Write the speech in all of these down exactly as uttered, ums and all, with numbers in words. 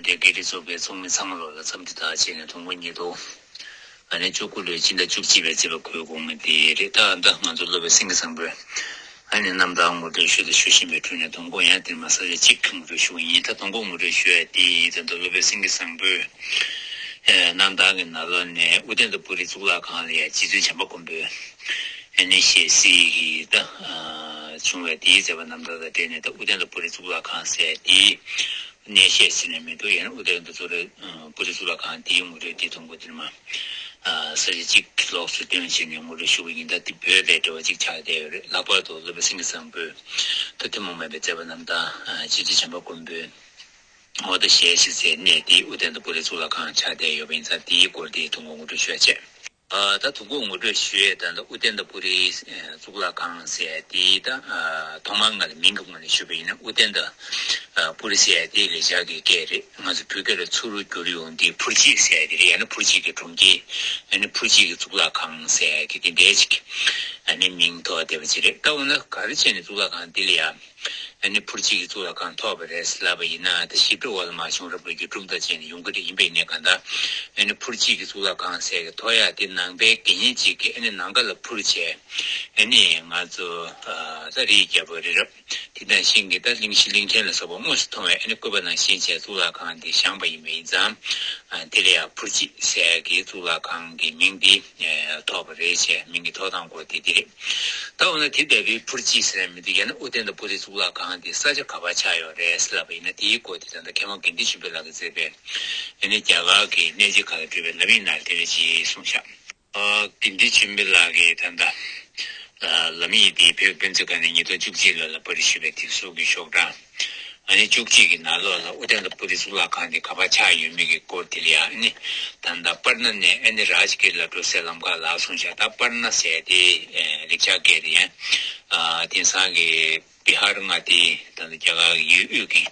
དེ་གའི་རིགས་ཚོགས་པའི་ཚོགས་མི་ཚང་མ་ལོག་ལ་འཚམས་འདྲི་དང་བཅས་ནས་དང་པོ་ཉིད་དུ། ཨ་ནི་བཅུ་དགུ་ལོའི་སྤྱི་ཟླ་བཅུ་གཅིག་པའི་ཚེས་པ་དགུའི་དགོང་མོ་དེ་རེད། ད་ད་ང་ཚོ་སློབ་དཔོན་སེང་གེ་བཟང་པོས་ཨ་ནི་རྣམ་ཐར་ངོ་སྤྲོད་ཞུ་དང་ཞུ་བཞིན་པའི་ཁྲོད་ནས་དང་པོ་ཡང་དེར་མ་ས་ཆ་གཅིག་ངོ་སྤྲོད་ཞུ་བ་ཡིན། ད་དང་པོ་ངོ་སྤྲོད་ཞུ་ཡ་དེ་ད་ལྟ་སློབ་དཔོན་སེང་གེ་བཟང་པོས་རྣམ་ཐར་གྱི་ནང་ལོགས་ནས་ཨུ་ཏན་ཏ་པུ་རི་གཙུག་ལག་ཁང་ལ་ཡ་རྗེ་བཙུན་བྱམས་པ་མགོན་པོའི་ཨ་ནི་ཞལ་གཟིགས་ཀྱི་ད་བྱུང་བའི་དེའི་མཛད་པ་རྣམ་ཐར་དང་འབྲེལ་ནས་ད་ཨུ་ཏན་ཏ་པུ་རི་གཙུག་ལག་ཁང་ཟེར་དེའི། གནས་བཤད་ཟེར་ནས་མི་འདུག་ཡང་ན་ཨུ་ཏན་ཏ་གཙུག་ལག་པུ་རི་གཙུག་ལག་ཁང་དེའི་ངོ་སྤྲོད་དེ་དང་པོ་དེར་མ་ས་ཆ་གཅིག་ལོགས་སུ་བཏོན་བྱས་ནས་ངོ་སྤྲོད་ཞུ་བ་ཡིན། ད་དེ་བོད་ལས་འབྲེལ་བ་གཅིག་ཆགས་བསྡད་ཡོད་རེད། ལྷག་པར་དུ་སློབ་དཔོན་སེང་གེ་བཟང་པོས་ད་ཐུན་མོང་མ་ཡིན་པའི་མཛད་པ་རྣམ་ཐར་རྗེ་བཙུན་བྱམས་པ་མགོན་པོའི་འོ་ད་ཞལ་བཞེས་སའི་གནས་དེ་ཨུ་ཏན་ཏ་པུ་རི་གཙུག་ལག་ཁང་ཆགས་བསྡད་ཡོད་པ་ཡིན་ཙང་དེའི་སྐོར་དེ་དང་པོ་ངོ་སྤྲོད་ཞུ་ཡ་བྱས། ད་དུ་གུ་ངོ་སྤྲོད་ཞུ་ཡས་ད་ལྟ་ཨུ་ཏན་ཏ་པུ་རི་གཙུག་ལག་ཁང་ཟེར་དེ་ད་ཐོག་མར་ང་ལ་མིང་གི་ངོས་ནས་ཞུས་པ་ཡིན་ན་ཨུ་ཏན་ཏ་པུ་རི་ཟེར་དེ་ལེགས་སྦྱར་གྱི་སྐད་རེད། ང་ཚོ་བོད་སྐད་ལ་ཚུར་བསྒྱུར་ཡོང་དུས་ཕུར་གཅིག་ཟེར་དེ་རེད། ཡང་ན་ཕུར་གཅིག་གི་གྲོང་ཁྱེར། ཡང་ན་ཕུར་གཅིག་གི་གཙུག་ལག་ཁང་ཟེར་གྱི་དེ་འདྲའི་ཅིག་ཨ་ནི་མིང་ཐོགས་བསྡད་པ་ཅིག་རེད། ད་འོ་ན་ག་རེ་བྱས་ནས་གཙུག་ལག་ཁང་འདི་ལ་ཡ། ཨ་ནི་ཕུར་གཅིག་གི་གཙུག་ལག་ཁང་ཐོགས་པ་རེད་ལབ་པ་ཡིན་ན་ད་ཞིབ་ཕྲ་བ་ལ་མ་བྱུང་རབས་ལ་བརྒྱུད་སྒྲུང་དང་བཅས་ནས་ཡོང་གི་རེད། ཡིན་པས་ནས་གང་ལྟར་ཨ་ནི་ཕུར་གཅིག་གི་གཙུག་ལག་ཁང་ཟེར་གི་ཐོགས་ཡག་དེ་ནང་པའི་དགེ་བསྙེན་གཅིག་གིས་ཨ་ནི་ནམ་མཁའ་ལ་འཕུར་བྱས་ཨ་ནི་ང་ཚོ་ད་རིའི་རྒྱལ་པོ་རི་རབ་དེ་དང་ཤིང་གི་ད་གླིང་བཞི་གླིང་ཕྲན་ལ་སོགས་པ་དངོས་སུ་མཐོང་བའི་ཨ་ནི་བཀོད་པ་ནང་བཞིན་བྱས་གཙུག་ལག་ཁང་དེ་བཞེངས་པ་ཡིན་པ་ཡིན་ཙང་དེ་ལ་ཡང་ཕུར་གཅིག་ཟེར་གི་གཙུག་ལག་ཁང་གི་མིང་དེ་ཐོགས་པ་རེད་བྱས་མིང་གི་ཐོགས་སྟངས་སྐོར་དེ་དེ་རེད། ད་འོ་ན་དེ་ལྟ་བུའི་ཕུར་གཅིག་ཟེར་ཡ་མི་འདུག་ཡང་ན་ཨུ་ཏན་ཏ་པུ་རི་གཙུག་ལག་ཁང་དེ་ས་ཆ་ག་པར་ཆགས་ཡོད་རེད་ཟེར་ལབ་པ་ཡིན་ན་དེའི་སྐོར་དེ་ད་ལྟ་མཁས་དབང་དགེ་འདུན་ཆོས་འཕེལ་ལགས་ཀྱིས་མཛད་པའི་ཨ་ནི་རྒྱ་གར་གྱི་གནས་ཆེན་ཁག་ལ་སྤྲུལ་པའི་ལམ་ཡིག་ནང་དེ་འདྲ་ཞིག་གསུངས་ཤག་ཨ་དགེ་འདུན་ཆོས་འཕེལ་ལགས་ཀྱིས་ད་ལྟ་ལམ་ཡིག་དེ་བོད་ཀྱི་དཔེ་མཛོད་ཁང་ནས་ཉིས་སྟོང་བཅུ་གཅིག་ལོ་ལ་པར་རིས་ཞུས་པའི་དེབ་གཟུགས་ཀྱི་ཤོག་གྲངས་ཨ་ནི་བཅུ་གཅིག་གི་ནང་ལོགས་ལ་ཨུ་ཏན་ཏ་པུ་རི་གཙུག་ལག་ཁང་དེ་ག་པར་ཆགས་ཡོད་མེད་ཀྱི་སྐོར་དེ་ལ་ཡང་ཨ་ནི་ད་ལྟ་པར་ན་ནས་ཨ་ནི་རཱཇ་གིར་ལ་འགྲོ་སའི་ལམ་ཁ་ལ་གསུངས་ཤག་ད་པར་ན་ཟེར་དེ་ལེགས་སྦྱར་སྐད་རེད། ཡང་དེང་སང་གི་བི་ཧར་མངའ་སྡེ་ད་ལྟ་རྒྱ་གར་ཡུལ་དབུས་ཀྱི་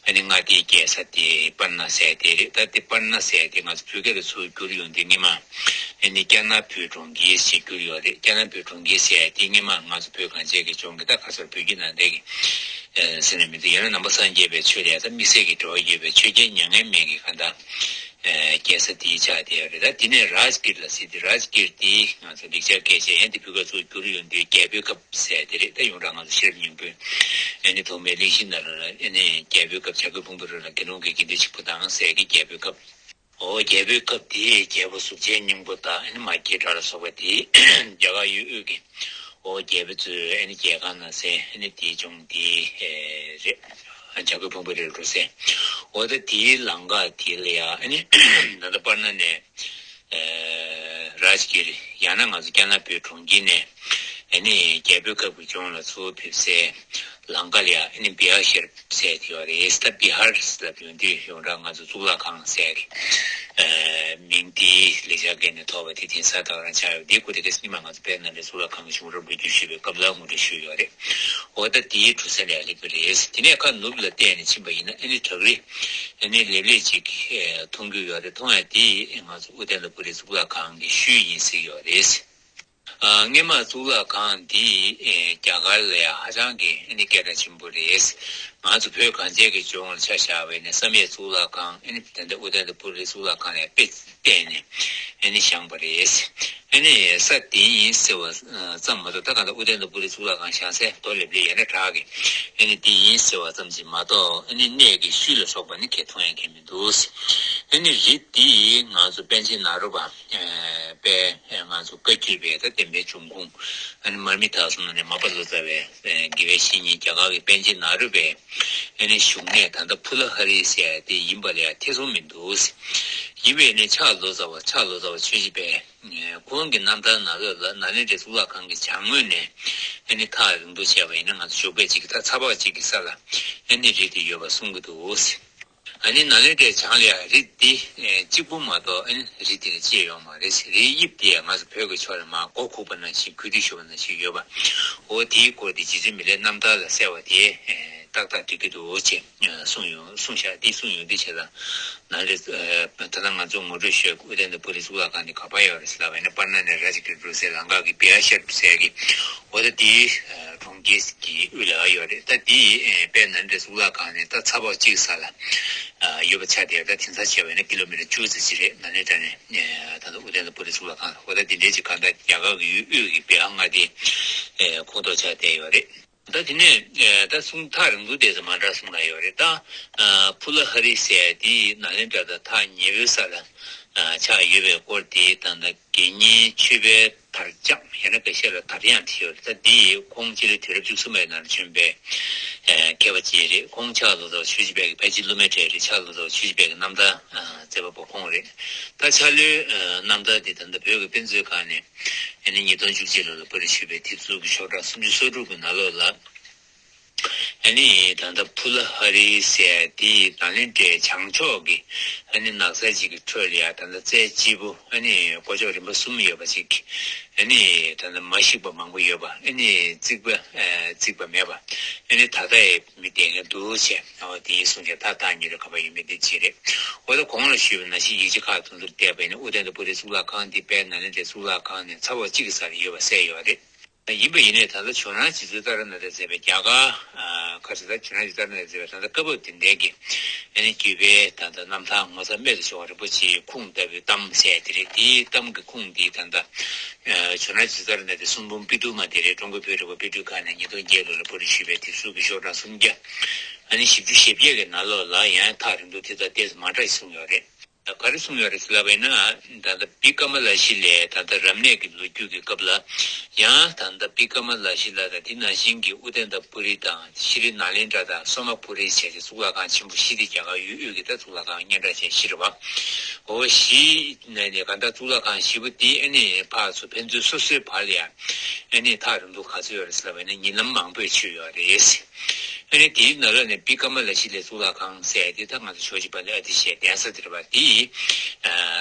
ཨ་ནི་མངའ་སྡེའི་རྒྱལ་ས་དེ་པར་ན་ཟེར་དེ་རེད། ད་དེ་པར་ན་ཟེར་དེ་ང་ཚོ་བོད་སྐད་ལ་ཚུར་བསྒྱུར་ཡོང་དུས་སྔོན་མ་ཨ་ནི་ཀྱ་ན་བོད་གྲོང་ཁྱེར་ཞེས་བསྒྱུར་ཡོད་རེད། ཀྱ་ན་བོད་གྲོང་ཁྱེར་ཟེར་དེ་སྔོན་མ་ང་ཚོ་བོད་གངས་ཅན་གྱི་ལྗོངས་ཀྱི་ད་ག་ཚོད་བོད་ཀྱི་ནང་བསྟན་གྱི་ཟེར་ན་མི་འདུག་ཡང་ན་ནང་པ་སངས་རྒྱས་པའི་ཆོས་ལ་ཡང་ད་དམིགས་བསལ་གྱི་འབྲེལ་བ་ཡོད་པའི་ཆོས་རྒྱལ་མྱ་ངན་མེད་ཀྱི་ག་ད་རྒྱལ་ས་དེའི་ཆགས་བསྡད་ཡོད་རེད། ད་དེ་ནས་རཱཇ་གིར་ལ་ཟེར་དེ་རཱཇ་གིར་དེ་ང་ཚོ་ལེགས་སྦྱར་སྐད་ཆ་ཡང་དེ་བོད་སྐད་ཚུར་བསྒྱུར་ཡོང་དུས་རྒྱལ་པོའི་ཁབ་ཟེར་དེ་རེད། ད་ཡོངས་གྲགས་ང་ཚོ་ཤེས་རབ་སྙིང་པོའི་ཨ་ནི་ཐོག་མའི་གླེང་གཞི་ནང་ལ་ཨ་ནི་རྒྱལ་པོའི་ཁབ་བྱ་རྒོད་ཕུང་པོའི་རི་ལ་དགེ་སློང་གི་དགེ་འདུན་གཅིག་པུ་དང་ཟེར་གི་རྒྱལ་པོའི་ཁབ། འོ་རྒྱལ་པོའི་ཁབ་དེ་རྒྱལ་པོ་གཟུགས་ཅན་སྙིང་པོ་དང་ཨ་ནི་མ་སྐྱེས་དགྲ་ལ་སོགས་པ་དེ་རྒྱ་གར་ཡུལ་དབུས་ཀྱི་འོ་རྒྱལ་པོ་ཚོའི་ཨ་ནི་རྒྱལ་ཁང་ནང་ཟེར་ཨ་ནི་དེའི་ལྗོངས་དེ་རེད། བྱ་རྒོད་ཕུང་པོའི་རི་ལ་འགྲོ་སའི་འོ་ད་དེའི་ལམ་ཁ་དེ་ལ་ཡང་ཨ་ནི་ད་ལྟ་པར་ན་ནས། རཱཇ་གིར་ཡང་ན་ང་ཚོ་ཀྱ་ན་བོད་གྲོང་ཁྱེར་ནས་ཨ་ནི་རྒྱལ་པོའི་ཁབ་ཀྱི་ལྗོངས་ལ་ཚུར་ཕེབས་སའི་ལམ་ཁ་ལ་ཡང་ཨ་ནི་བི་ཧར་ཟེར་དེ་ཡོད་རེད། ད་བི་ཧར་ཟེར་ལབ་ཡོང་དུས་ཡོངས་གྲགས་ང་ཚོ་གཙུག་ལག་ཁང་ཟེར་གི་མིང་དེ་ལེགས་སྦྱར་སྐད་ནས་ཐོགས་པ་དེ་དེང་སང་ད་ག་རང་ཆགས་ཡོད། དེའི་སྐོར་དེ་ག་སྙིང་མ་ང་ཚོ་བོད་ནང་ལ་གཙུག་ལག་ཁང་གི་བྱུང་རབས་ལོ་རྒྱུས་ཞུས་པའི་སྐབས་ལ་ངོ་སྤྲོད་ཞུས་ཡོད་རེད། འོ་ད་དེའི་གྲུ་ས་ལ་ཡང་སླེབས་ཀྱི་རེད། དེ་ནས་ཁ་ནུབ་ལ་བལྟས་ནས་ཕྱིན་པ་ཡིན་ན་ཨ་ནི་བྲག་རི་ཨ་ནི་ལེབ་ལེབ་ཅིག་མཐོང་རྒྱུ་ཡོད་རེད། མཐོང་ཡ་དེ་ང་ཚོ་ཨུ་ཏན་ཏ་པུ་རི་གཙུག་ལག་ཁང་གི་ཤུལ་ཡིན་ཟེར་ཡོད་རེད། ཨ་སྔོན་མ་གཙུག་ལག་ཁང་འདི་རྒྱ་གར་ལ་ཡང་ཧ་ཅང་གི་ཨ་ནི་སྐད་གྲགས་ཆེན་པོ་རེད། ང་ཚོ་བོད་གངས་ཅན་གྱི་ལྗོངས་ལ་ཆ་བཞག་པ་ཡིན་ན་བསམ་ཡས་གཙུག་ལག་ཁང་ཨ་ནི་ད་ལྟ་ཨུ་ཏན་ཏ་པུ་རི་གཙུག་ལག་ཁང་ལ་དཔེ་བལྟས་ནས་ཨ་ནི་བཞེངས་པ་རེད། ཨ་ནི་ས་དེ་ཡིན་ཟེར་བ་ཙམ་མ་གཏོགས་ད་ག་ད་ཨུ་ཏན་ཏ་པུ་རི་གཙུག་ལག་ཁང་བཞེངས་སའི་རྡོ་ལེབ་ལེབ་ཡང་ན་བྲག་གི་ཨ་ནི་དེ་ཡིན་ཟེར་བ་ཙམ་གྱིས་མ་གཏོགས་ཨ་ནི་གནས་ཀྱི་ཤུལ་ལ་སོགས་པ་ནི་གས་མཐོང་ཡ་གས་མི་འདུག་ཨ་ནི་རི་དེ་ང་ཚོ་པཎ་ཆེན་ནཱ་རོ་པ་པས་ང་ཚོ་བཀའ་བརྒྱུད་པའི་ད་བསྟན་པའི་འབྱུང་ཁུངས་ཨ་ནི་མར་མི་དྭགས་གསུམ་ནང་ནས་མར་པ་ལོ་ཙཱ་བའི་དགེ་བའི་བཤེས་གཉེན་རྒྱ་གར་གྱི་པཎ་ཆེན་ནཱ་རོ་པའི་ཨ་ནི་བཞུགས་གནས་ད་ལྟ་ཕུ་ལ་ཧ་རི་ཟེར་ཡ་དེ་ཡིན་པ་ལ་ཡང་ཐེ་ཚོམ་མི་འདུག་ཡིན་པས་ནི་ཕྱག་ལོ་ཙཱ་བ་ཕྱག་ལོ་ཙཱ་བ་ཆོས་རྗེ་པས། ཁོང་གི་རྣམ་ཐར་ནང་ལོགས་ལ་ནཱ་ལེནྡྲའི་གཙུག་ལག་ཁང་གི་བྱང་ངོས་ནས་ཨ་ནི་ཐག་རིང་པོ་བྱས་པ་ཡིན་ན་ང་ཚོ་ཞོགས་པ་གཅིག་གི་ད་ཚ་བ་གཅིག་གི་ས་ལ་ཨ་ནི་རི་དེ་ཡོད་པ་གསུང་གི་འདུག་ཨ་ནི་ནཱ་ལེནྡྲའི་བྱང་ལ་ཡང་རི་འདི་གཅིག་པུ་མ་གཏོགས་ཨ་ནི་རི་དེ་ལ་ཅི་ཡང་ཡོད་མ་རེད། རིའི་དབྱིབས་དེ་ང་ཚོ་བོད་ཀྱི་ཕྱོགས་ལ་མར་མགོ་ཁུག་པ་ནང་བཞིན་གུས་འདུད་ཞུ་བ་ནང་བཞིན་ཡོད་པ། འོ་དེའི་སྐོར་དེ་རྗེ་བཙུན་མི་ལའི་རྣམ་ཐར་ལ་གསལ་བ་དེ། ཏག་ཏག་འགྲིག་གི་འདུག་ཅེས་གསུངས་ཡོང་གསུངས་བཞག་འདི་གསུངས་ཡོང་དུས་བྱས་ཙང་། ནང་ལས་ད་ལྟ་ང་ཚོ་ངོ་སྤྲོད་ཞུས་ཨུ་ཏན་ཏ་པུ་རི་གཙུག་ལག་ཁང་འདི་ག་པར་ཡོད་རེད་ཟེར་ལབ་པ་ཡིན་ན། པར་ན་ནས་ར་ཇི་གིར་འགྲོ་སའི་ལམ་ཁ་གི་བི་ཧར་ཤར་ཟེར་གི་འོ་ད་འདི་གྲོང་ཁྱེར་གྱི་དབུས་ལ་ཡོད་རེད། ད་འདི་དཔལ་ནཱ་ལེནྡྲའི་གཙུག་ལག་ཁང་ནས་ད་ཚ་བོག་གཅིག་ས་ལ་ཡོད་པ་ཆགས་བསྡད་ཡོད། ད་དེང་སང་བྱས་པ་ཡིན་ན་ཀི་ལོ་མི་ཊར་བཅུ་ཙམ་ཅིག་རེད། ནཱ་ལེནྡྲ་ནས་ད་ལྟ་ཨུ་ཏན་ཏ་པུ་རི་གཙུག་ལག་ཁང་ལ། འོ་ད་འདི་འདྲའི་ཅིག་གང་ལྟར་རྒྱ་གར་གྱི་ཡུལ་དབུས་ཀྱི་བི་ཧར་མངའ་སྡེའི་ཁོངས་གཏོགས་ཆགས་བསྡད་ཡོད་རེད། ད་དེ་ནས་ད་གསུང་ཐག་རིང་ཐུང་དེ་ཚོ་མ་འདྲ་གསུང་ལ་ཡོད་རེད། ད་ཕུ་ལ་ཧ་རི་ཟེར་དེ་ནཱ་ལེནྡྲ་དང་ཐག་ཉེ་པོའི་ས་ལ་ཆགས་ཡོད་པའི་སྐོར་དེ་ད་ལྟ་དགེ་བསྙེན་ཆོས་འཕེལ་དར་དབྱངས་ཡང་ན་འགའ་ཤས་ལ་དར་དབྱངས་བྲིས་ཡོད་རེད། ད་འདི་ཁོང་སྤྱི་ལོའི་དུས་རབས་བཅུ་གསུམ་པའི་ནང་ལ་བྱོན་པའི་མཁས་པ་ཅིག་རེད། ཁོང་ཕྱག་ལོ་ཐོག་ཆོས་རྗེ་དཔལ་གྱི་ཕལ་ཆེར་སློབ་མའི་གྲས་རེད། ཕྱག་ལོ་ཐོག་ཆོས་རྗེ་དཔལ་གྱི་རྣམ་ཐར་མཛད་པ་པོ་ཁོང་རེད། ད་ཕྱག་ལོའི་རྣམ་ཐར་འདི་ད་ལྟ་བོད་ཀྱི་དཔེ་མཛོད་ཁང་ནས། ཨ་ནི་ཉིས་སྟོང་བཅུ་གཅིག་ལོ་ལ་པར་རིས་ཞུས་པའི་དེབ་གཟུགས་ཀྱི་ཤོག་གྲངས་སུམ་ཅུ་སོ་དྲུག་གི་ནང་ལོགས་ལ། ཨ་ནི་ད་ལྟ་ཕུ་ལ་ཧ་རི་ཟེར་དེ་ནཱ་ལེནྡྲའི་བྱང་ཕྱོགས་ཀྱི་ཨ་ནི་ནགས་ཚལ་ཅིག་གི་ཁྲོད་ལ་ཡ་ད་ལྟ་རྩེ་གཅིག་པུ་ཨ་ནི་སྒོ་ཕྱོགས་རིམ་པ་གསུམ་ཡོད་པ་ཅིག་ཨ་ནི་ད་ལྟ་མ་ཤིག་པ་མང་པོ་ཡོད་པ། ཨ་ནི་རྩིག་པ་ཨ་རྩིག་པ་མེད་པ། ཨ་ནི་ད་ལྟ་ཡང་མི་བསྡད་མཁན་འདུག་ཅེས་ཨ་དེ་གསུང་བྱས། ད་ཐག་ཉེ་རུ་ག་པར་ཡོད་མེད་དེ་ཅི་རེད། འོ་ད་གོང་ལ་ཞུས་པ་ནང་བཞིན་ཡིག་ཆ་ཁག་དེ་ཚོར་བལྟས་པ་ཡིན་ན་ཨུ་ཏན་ཏ་པུ་རི་གཙུག་ལག་ཁང་འདི་དཔལ་ནཱ་ལེནྡྲའི་གཙུག་ལག་ཁང་ནས་ཚ་བོག་གཅིག་གི་ས་ལ་ཡོད་པ་གསལ་ཡོད་རེད། ཡིན་པ་ཡིན་ནའི་ད་ལྟ་ཇོ་ནང་རྗེ་བཙུན་ཏཱ་ར་ནཱ་ཐ་མཛད་པའི་རྒྱ་གར་ཁ་ཅིག་ད་ཇོ་ནང་རྗེ་བཙུན་ཏཱ་ར་ནཱ་ཐ་མཛད་པའི་ད་ལྟ་བཀའ་བབས་དེ་འདྲའི་གི་ཨ་ནི་བརྒྱུད་པའི་ད་ལྟ་རྣམ་ཐར་ངོ་མཚར་རྨད་དུ་བྱུང་བ་རིན་པོ་ཆེའི་ཁུངས་ལྟ་བུའི་གཏམ་གསལ་དེ་རེད། དེའི་གཏམ་གྱི་ཁུངས་འདི་ད་ལྟ་ཇོ་ནང་རྗེ་བཙུན་ཏཱ་ར་ནཱ་ཐའི་གསུང་འབུམ་དཔེ་སྡུར་མ་དེ་རེད། ཀྲུང་གོའི་བོད་རིག་པ་དཔེ་སྐྲུན་ཁང་ནས་ཉིས་སྟོང་བརྒྱད་ལོ་ལ་པར་རིས་ཞུས་པའི་དེབ་གཟུགས་ཀྱི་ཤོག་གྲངས་སུམ་བརྒྱ། ཨ་ནི་བཞི་བཅུ་ཞེ་བརྒྱད་ཀྱི་ནང་ལོགས་ལ་ཡང་ཐག་རིང་ཐུང་དེ་དང་ཏོག་ཙམ་མ་འདྲ་ཞིག་གསུངས་ཡོད་རེད། ག་རེ་གསུངས་ཡོད་རེད་ཟེར་ལབ་པ་ཡིན་ན། ད་ལྟ་བི་ཀ་མ་ལ་ཤི་ལའི་ད་ལྟ་རབ་གནས་ཀྱི་ལོ་རྒྱུས་ཀྱི་སྐབས་ལ་ཡང་ད་ལྟ་བི་ཀ་མ་ལ་ཤི་ལ་དང་དེ་ནང་བཞིན་གྱི་ཨུ་ཏན་ཏ་པུ་རི་དང་ཤྲི་ནཱ་ལེནྡྲ་དང་སོ་མ་པུ་རི་བྱས་ཏེ་གཙུག་ལག་ཁང་ཆེན་པོ་བཞི་དེ་རྒྱ་གར་ཡུལ་དབུས་ཀྱི་ད་གཙུག་ལག་ཁང་སྙན་གྲགས་ཅན་བཞི་རེད་བ། འོ་བཞི་ནས་ནས་ག་ད་གཙུག་ལག་ཁང་བཞི་པོ་དེ་ཨ་ནི་ཕར་ཚུར་ཕན་ཚུན་སོ་སོའི་བར་ལ་ཡང་ཨ་ནི་ཐག་རིང་ཐུང་ག་ཚོད་ཡོད་རེད་ཟེར་ལབ་པ་ཡིན་ན་ཉིན་ལམ་མང་པོས་ཆོད་ཡོད་རེད། ཨ་ནི་དེའི་ནང་ལོགས་ནས་བི་ཀ་མ་ལ་ཤི་ལའི་གཙུག་ལག་ཁང་ཟེར་དེ་ད་ང་ཚོ་ཇོ་ཇི་པ་ལའི་ཨ་ཏི་ཤའི་གདན་ས་དེ་རེད་བ། དེ་ཡི་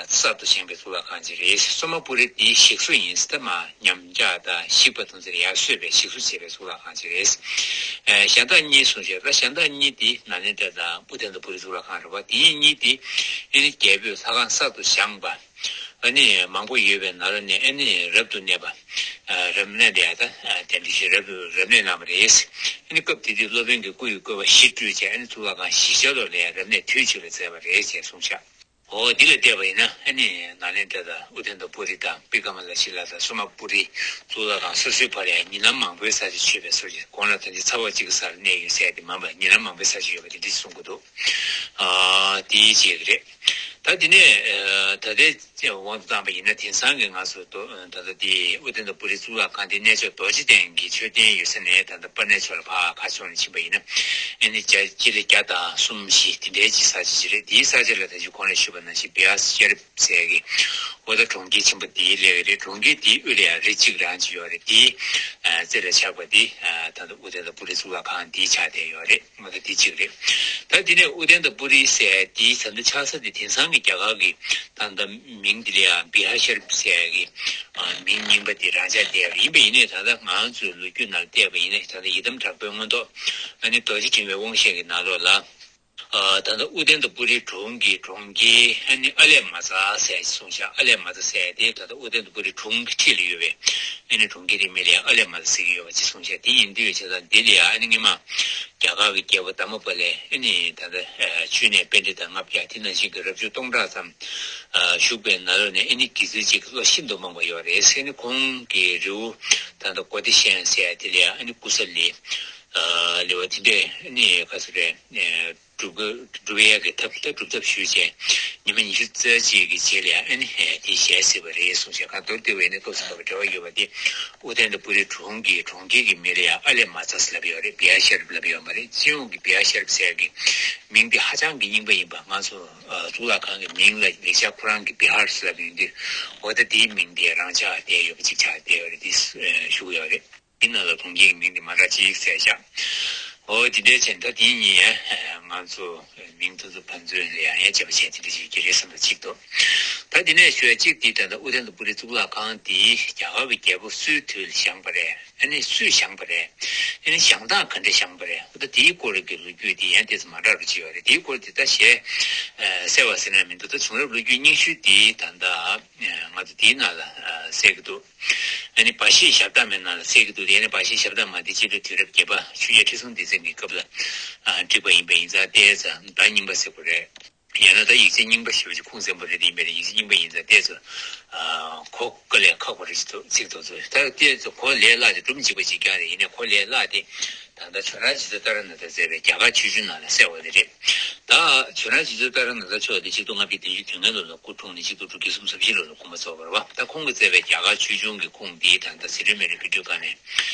གསར་དུ་བཞེངས་པའི་གཙུག་ལག་ཁང་ཅིག་རེད། སོ་མ་པུ་རི་དེའི་ཞིག་གསོ་ཡིན། ད་མ་ཉམས་ཆག་དང་ཞིག་པ་དང་ཟེར་ཡར་གསོས་པའི་ཞིག་གསོ་བྱས་པའི་གཙུག་ལག་ཁང་ཅིག་རེད། གཞན་དག་གཉིས་གསུངས་བྱས། ད་གཞན་དག་གཉིས་དེ་ནཱ་ལེནྡྲ་དང་ཨུ་ཏན་ཏ་པུ་རི་གཙུག་ལག་ཁང་རེད་བ། དེ་གཉིས་དེ་ཨ་ནི་རྒྱལ་པོས་ལྷ་ཁང་གསར་དུ་བཞེངས་པ། ཨ་ནི་མང་པོ་ཡོད་པའི་ནང་ལ་ནས་ཨ་ནི་རབ་ཏུ་གནས་པ། ཨ་རབ་གནས་དེ་ཡང་ད་ཨ་དེ་འདྲ་ཞིག་རབ་ཏུ་རབ་གནས་གནང་བ་རེད། ཨ་ནི་སྐབས་དེ་དུས་སློབ་དཔོན་གྱི་སྐུ་ཡི་བཀོད་པ་བཞི་སྤྲུལ་བྱས། ཨ་ནི་གཙུག་ལག་ཁང་བཞི་ཆ་ལོ་ལ་ཡང་རབ་གནས་དུས་གཅིག་ལ་མཛད་པ་རེད་ཅེས་གསུངས་ཤག་འོ་འདི་ལ་བལྟས་པ་ཡིན་ན་ཨ་ནི་ནཱ་ལེནྡྲ་དང་ཨུ་ཏན་ཏ་པུ་རི་དང་བི་ཀ་མ་ལ་ཤི་ལ་དང་སོ་མ་པུ་རི་གཙུག་ལག་ཁང་སོ་སོའི་བར་ཡང་ཉིན་ལམ་མང་པོའི་ས་ཆ་ཆོད་པའི་སོ་ཅིག་གོང་ལ་ད་ཅི་ཚ་བོག་གཅིག་གི་ས་ལ་གནས་ཡོད་ཟེར་དེ་མིན་པ་ཉིན་ལམ་མང་པོའི་ས་ཆ་ཡོད་པ་དེ་འདྲ་གསུང་གི་འདུག་ཨ་དེའི་རྗེས་ཀྱི་རེད། ད་དེ་ནས་ཨ་ད་ལྟའི་དབང་དུ་བཏང་པ་ཡིན་ན་དེང་སང་གི་ང་ཚོ་ད་ད་ལྟ་དེ་ཨུ་ཏན་ཏ་པུ་རི་གཙུག་ལག་ཁང་དེ་གནས་མཆོག་རྡོ་རྗེ་གདན་གྱི་མཆོད་རྟེན་ཡོད་ས་ནས་ད་ལྟ་སྤར་ནའི་ཕྱོགས་ལ་ཕར་ཁ་ཕྱོགས་ནས་ཕྱིན་པ་ཡིན་ན་ཨ་ནི་བརྒྱ་སྤྱི་ལེ་བརྒྱ་དང་གསུམ་བཞི་དེ་འདྲའི་ཅིག་ས་ཆ་ཅིག་རེད། དེའི་ས་ཆ་ལ་ད་ཅི་གོང་ལ་ཞུས་པ་ནང་བཞིན་བི་ཧར་ཤར་ཟེར་གི་འོ་ད་གྲོང་ཁྱེར་ཆེན་པོ་དེའི་སླེབས་ཀྱི་རེད། གྲོང་ཁྱེར་དེའི་དབུས་ལ་ཡང་རི་གཅིག་རང་ཅིག་ཡོད་རེད། དེའི་ཨ་རྩེ་ལ་ཆགས་པ་དེ་ཨ་ད་ལྟ་ཨུ་ཏན་ཏ་པུ་རི་གཙུག་ལག་ཁང་དེའི་ཆགས་བསྡད་ཡོད་རེད། ང་ཚོ་དེ་གཅིག་རེད། ད་དེ་ནས་ཨུ་ཏན་ཏ་པུ་རི་ཟེར་དེའི་ད་ལྟ་ཆགས་ས་དེ་དེང་སང་གི་རྒྱ་གར་གྱི་ད་ལྟ་མིང་དེ་ལ་ཡང་བི་ཧར་ཤར་ཟེར་གི་ཨ་མིང་རྙིང་པ་དེ་རང་ཆགས་བསྡད་ཡོད་རེད། ཡིན་པ་ཡིན་ནའི་ད་ལྟ་ང་ཚོའི་ལོ་རྒྱུས་ནང་བལྟས་པ་ཡིན་ན་ད་ལྟ་ཡི་དམ་དྲག་པོའི་མངོན་རྟོགས་ཨ་ནི་རྡོ་རྗེ་ཕྲེང་བའི་དབང་བཤད་ཀྱི་ནང་ལོགས་ལ། ཨ་ད་ལྟ་ཨུ་ཏན་ཏ་པུ་རི་གྲོང་གི་གྲོང་ཁྱེར་ཨ་ནི་ཨ་ལེ་མ་ཙ་ཟེར་གསུངས་ཤག་ཨ་ལེ་མ་ཙ་ཟེར་དེ་ད་ལྟ་ཨུ་ཏན་ཏ་པུ་རི་གྲོང་གི་འཁྲིས་ལ་ཡོད་པའི་ཨ་ནི་གྲོང་ཁྱེར་དེའི་མིང་ལ་ཡང་ཨ་ལེ་མ་ཙ་ཟེར་གྱི་ཡོད་པ་ཅིག་གསུངས་ཤག་དེ་ཡིན་དུས་བྱས་ཙང་འདི་ལ་ཡང་ཨ་ནི་སྔོན་མ་རྒྱ་གར་གྱི་རྒྱལ་པོ་དྷརྨ་པཱ་ལས་ཨ་ནི་ད་ལྟ་ཨ་ཆོས་གནས་པཎྜི་ཏ་ལྔ་བརྒྱ་དེ་ནང་བཞིན་གྱི་རབ་བྱུང་སྟོང་ཕྲག་ཙམ་ཨ་བཞུགས་པའི་ནང་ལོགས་ནས་ཨ་ནི་དགེ་ཚུལ་ཅན་གྱི་བློ་ཤིན་ཏུ་རྨོངས་པ་ཡོད་རེད་ཟེར་ནས། ཁོང་གི་རི་བོ་ད་ལྟ་གོ་ཏི་ཤན་ཟེར་དེ་ལ་ཡང་ཨ་ནི་ཀུ་ས་ལི་ཨ་ལེ་བ་དེ་འདྲས་ཨ་ནི་ག་ཚོད་རེད། སྒྲུབ་སྒྲུབ་ཡས་ཀྱི་ཐབས་ད་སྒྲུབ་ཐབས་ཞུས་བྱས་ཉི་མ་ཉི་ཤུ་རྩ་གཅིག་གི་རྗེས་ལ་ཡང་ཨ་ནི་དེ་ཞལ་གཟིགས་པ་རེད་གསུངས་བྱས། གང་ལྟར་དེ་བས་ནི་ཏོག་ཙམ་འབྲེལ་བ་ཡོད་པ་དེ་ཨུ་ཏན་ཏ་པུ་རི་གྲོང་གི་གྲོང་ཁྱེར་གྱི་མིང་ལ་ཡང་ཨ་ལེ་མ་ཙ་ཟེར་ལབ་ཡོད་རེད། བི་ཧར་ཤར་ལབ་ཡོད་མ་རེད། སྤྱི་ཡོངས་ཀྱི་བི་ཧར་ཤར་ཟེར་གྱི་མིང་དེ་ཧ་ཅང་གི་རྙིང་པ་ཡིན་པ། ང་ཚོ་གཙུག་ལག་ཁང་གི་མིང་ལ་ལེགས་སྦྱར་ཁོ་རང་གི་བི་ཧར་ཟེར་ལབ་ཡོང་དུས་འོ་ད་དེའི་མིང་དེ་རང་ཆགས་བསྡད་ཡོད་པ་ཅིག་ཆགས་བསྡད་ཡོད་རེད། དེ་ཞུ་གི་ཡོད་རེད། དེ་ནང་ལ་གྲོང་ཁྱེར་གྱི་མིང་དེ་མ་འདྲ་ཅིག་གསལ་བཞག་འོ་དེ་འདྲའི་ཆེད་ད་དེ་གཉིས་ཡང་ང་ཚོ་མིང་དེ་ཚོ་ཕན་ཚུན་ལ་ཡང་ཡང་བྱས་པ་བྱས་དེ་འདྲ་ཞིག་གི་རེད་བསམ་པ་གཅིག་འདུག་ད་དེ་ནས་ཞུ་ཡ་གཅིག་དེ་ད་ལྟ་ཨུ་ཏན་ཏ་པུ་རི་གཙུག་ལག་ཁང་དེ་རྒྱ་གར་གྱི་རྒྱལ་པོ་སུའི་དུས་ལ་བཞེངས་པ་རེད། ཨ་ནི་སུས་བཞེངས་པ་རེད། ཨ་ནི་བཞེངས་སྟངས་ག་འདྲ་བཞེངས་པ་རེད། ཨོ་ད་དེའི་སྐོར་གྱི་ལོ་རྒྱུས་དེ་ཡང་ཏོག་ཙམ་མ་འདྲ་བ་ཅིག་ཡོད་རེད། དེའི་སྐོར་དེ་ད་ཞལ་གསལ་བ་ཟེར་ན་མི་འདུག་ད་བྱུང་རབས་ལོ་རྒྱུས་རྙིང་ཤོས་དེ་ད་ལྟ་ང་ཚོ་དེའི་ནང་ལ་གསལ་གྱི་འདུག་ཨ་ནི་བ་ཤི་ཞབས་བརྟན་མའི་ནང་ལ་གསལ་གྱི་འདུག་དེ་ནི་བ་ཤི་ཞབས་བརྟན་མ་དེ་སྤྱི་ལོ་དུས་རབས་བརྒྱད་པ་ཆོས་རྒྱལ་ཁྲི་སྲོང་ལྡེ་བཙན་གྱི་སྐབས་ལ་བྲིས་པ་ཡིན་པ་ཡིན་ཙང་ཏོག་ཙམ་ཟླ་རྙིང་པ་ཟེར་དགོས་རེད། ཡང་ན་ད་ཡིག་ཆ་རྙིང་པ་ཞེས་པ་ཅིག་ཁུངས་བཙན་པོ་རེད་དེ་ཡིན་པས་ན་ཡིག་ཆ་རྙིང་པ་ཡིན་ཙང་ཏོག་ཙམ་གོ་དཀའ་ལས་ཁག་པོ་རེད་ཅིག་འདུག་ཚིག་ཏོག་ཙམ་ད་ཏོག་ཙམ་གོ་ལས་སླ་དེ་སྒྲུང་གཅིག་པ་གཅིག་རྐྱང་རེད། ཡིན་ནའི་གོ་ལས་སླ་དེ་ད་ལྟ་བྱོན་རང་རྗེ་བཙུན་ཏཱ་ར་ནཱ་ཐ་མཛད་པའི་རྒྱ་གར་ཆོས་འབྱུང་ནང་ལ་གསལ་བ་དེ་རེད། ད་བྱོན་རང་རྗེ་བཙུན་ཏཱ་ར་ནཱ་ཐ་མཆོག་དེ་ཆིག་སྟོང་ལྔ་བརྒྱ་བདུན་ཅུ་དོན་ལྔ་ལོ་ལ་སྐུ་འཁྲུངས་ནས་ཆིག་སྟོང་དྲུག་བརྒྱ་སུམ་ཅུ་སོ་བཞི་ལོ་ལ་དགོངས་པ་རྫོགས་པ་རེད་བ། ད་ཁོང་གིས་མཛད་པའི་རྒྱ་གར་ཆོས་འབྱུང་གི་ཁུངས་འདི་ད་ལྟ་ཟི་ལིང་མེ་རི་ཁ་ཐུའུ་ཁ་ནས་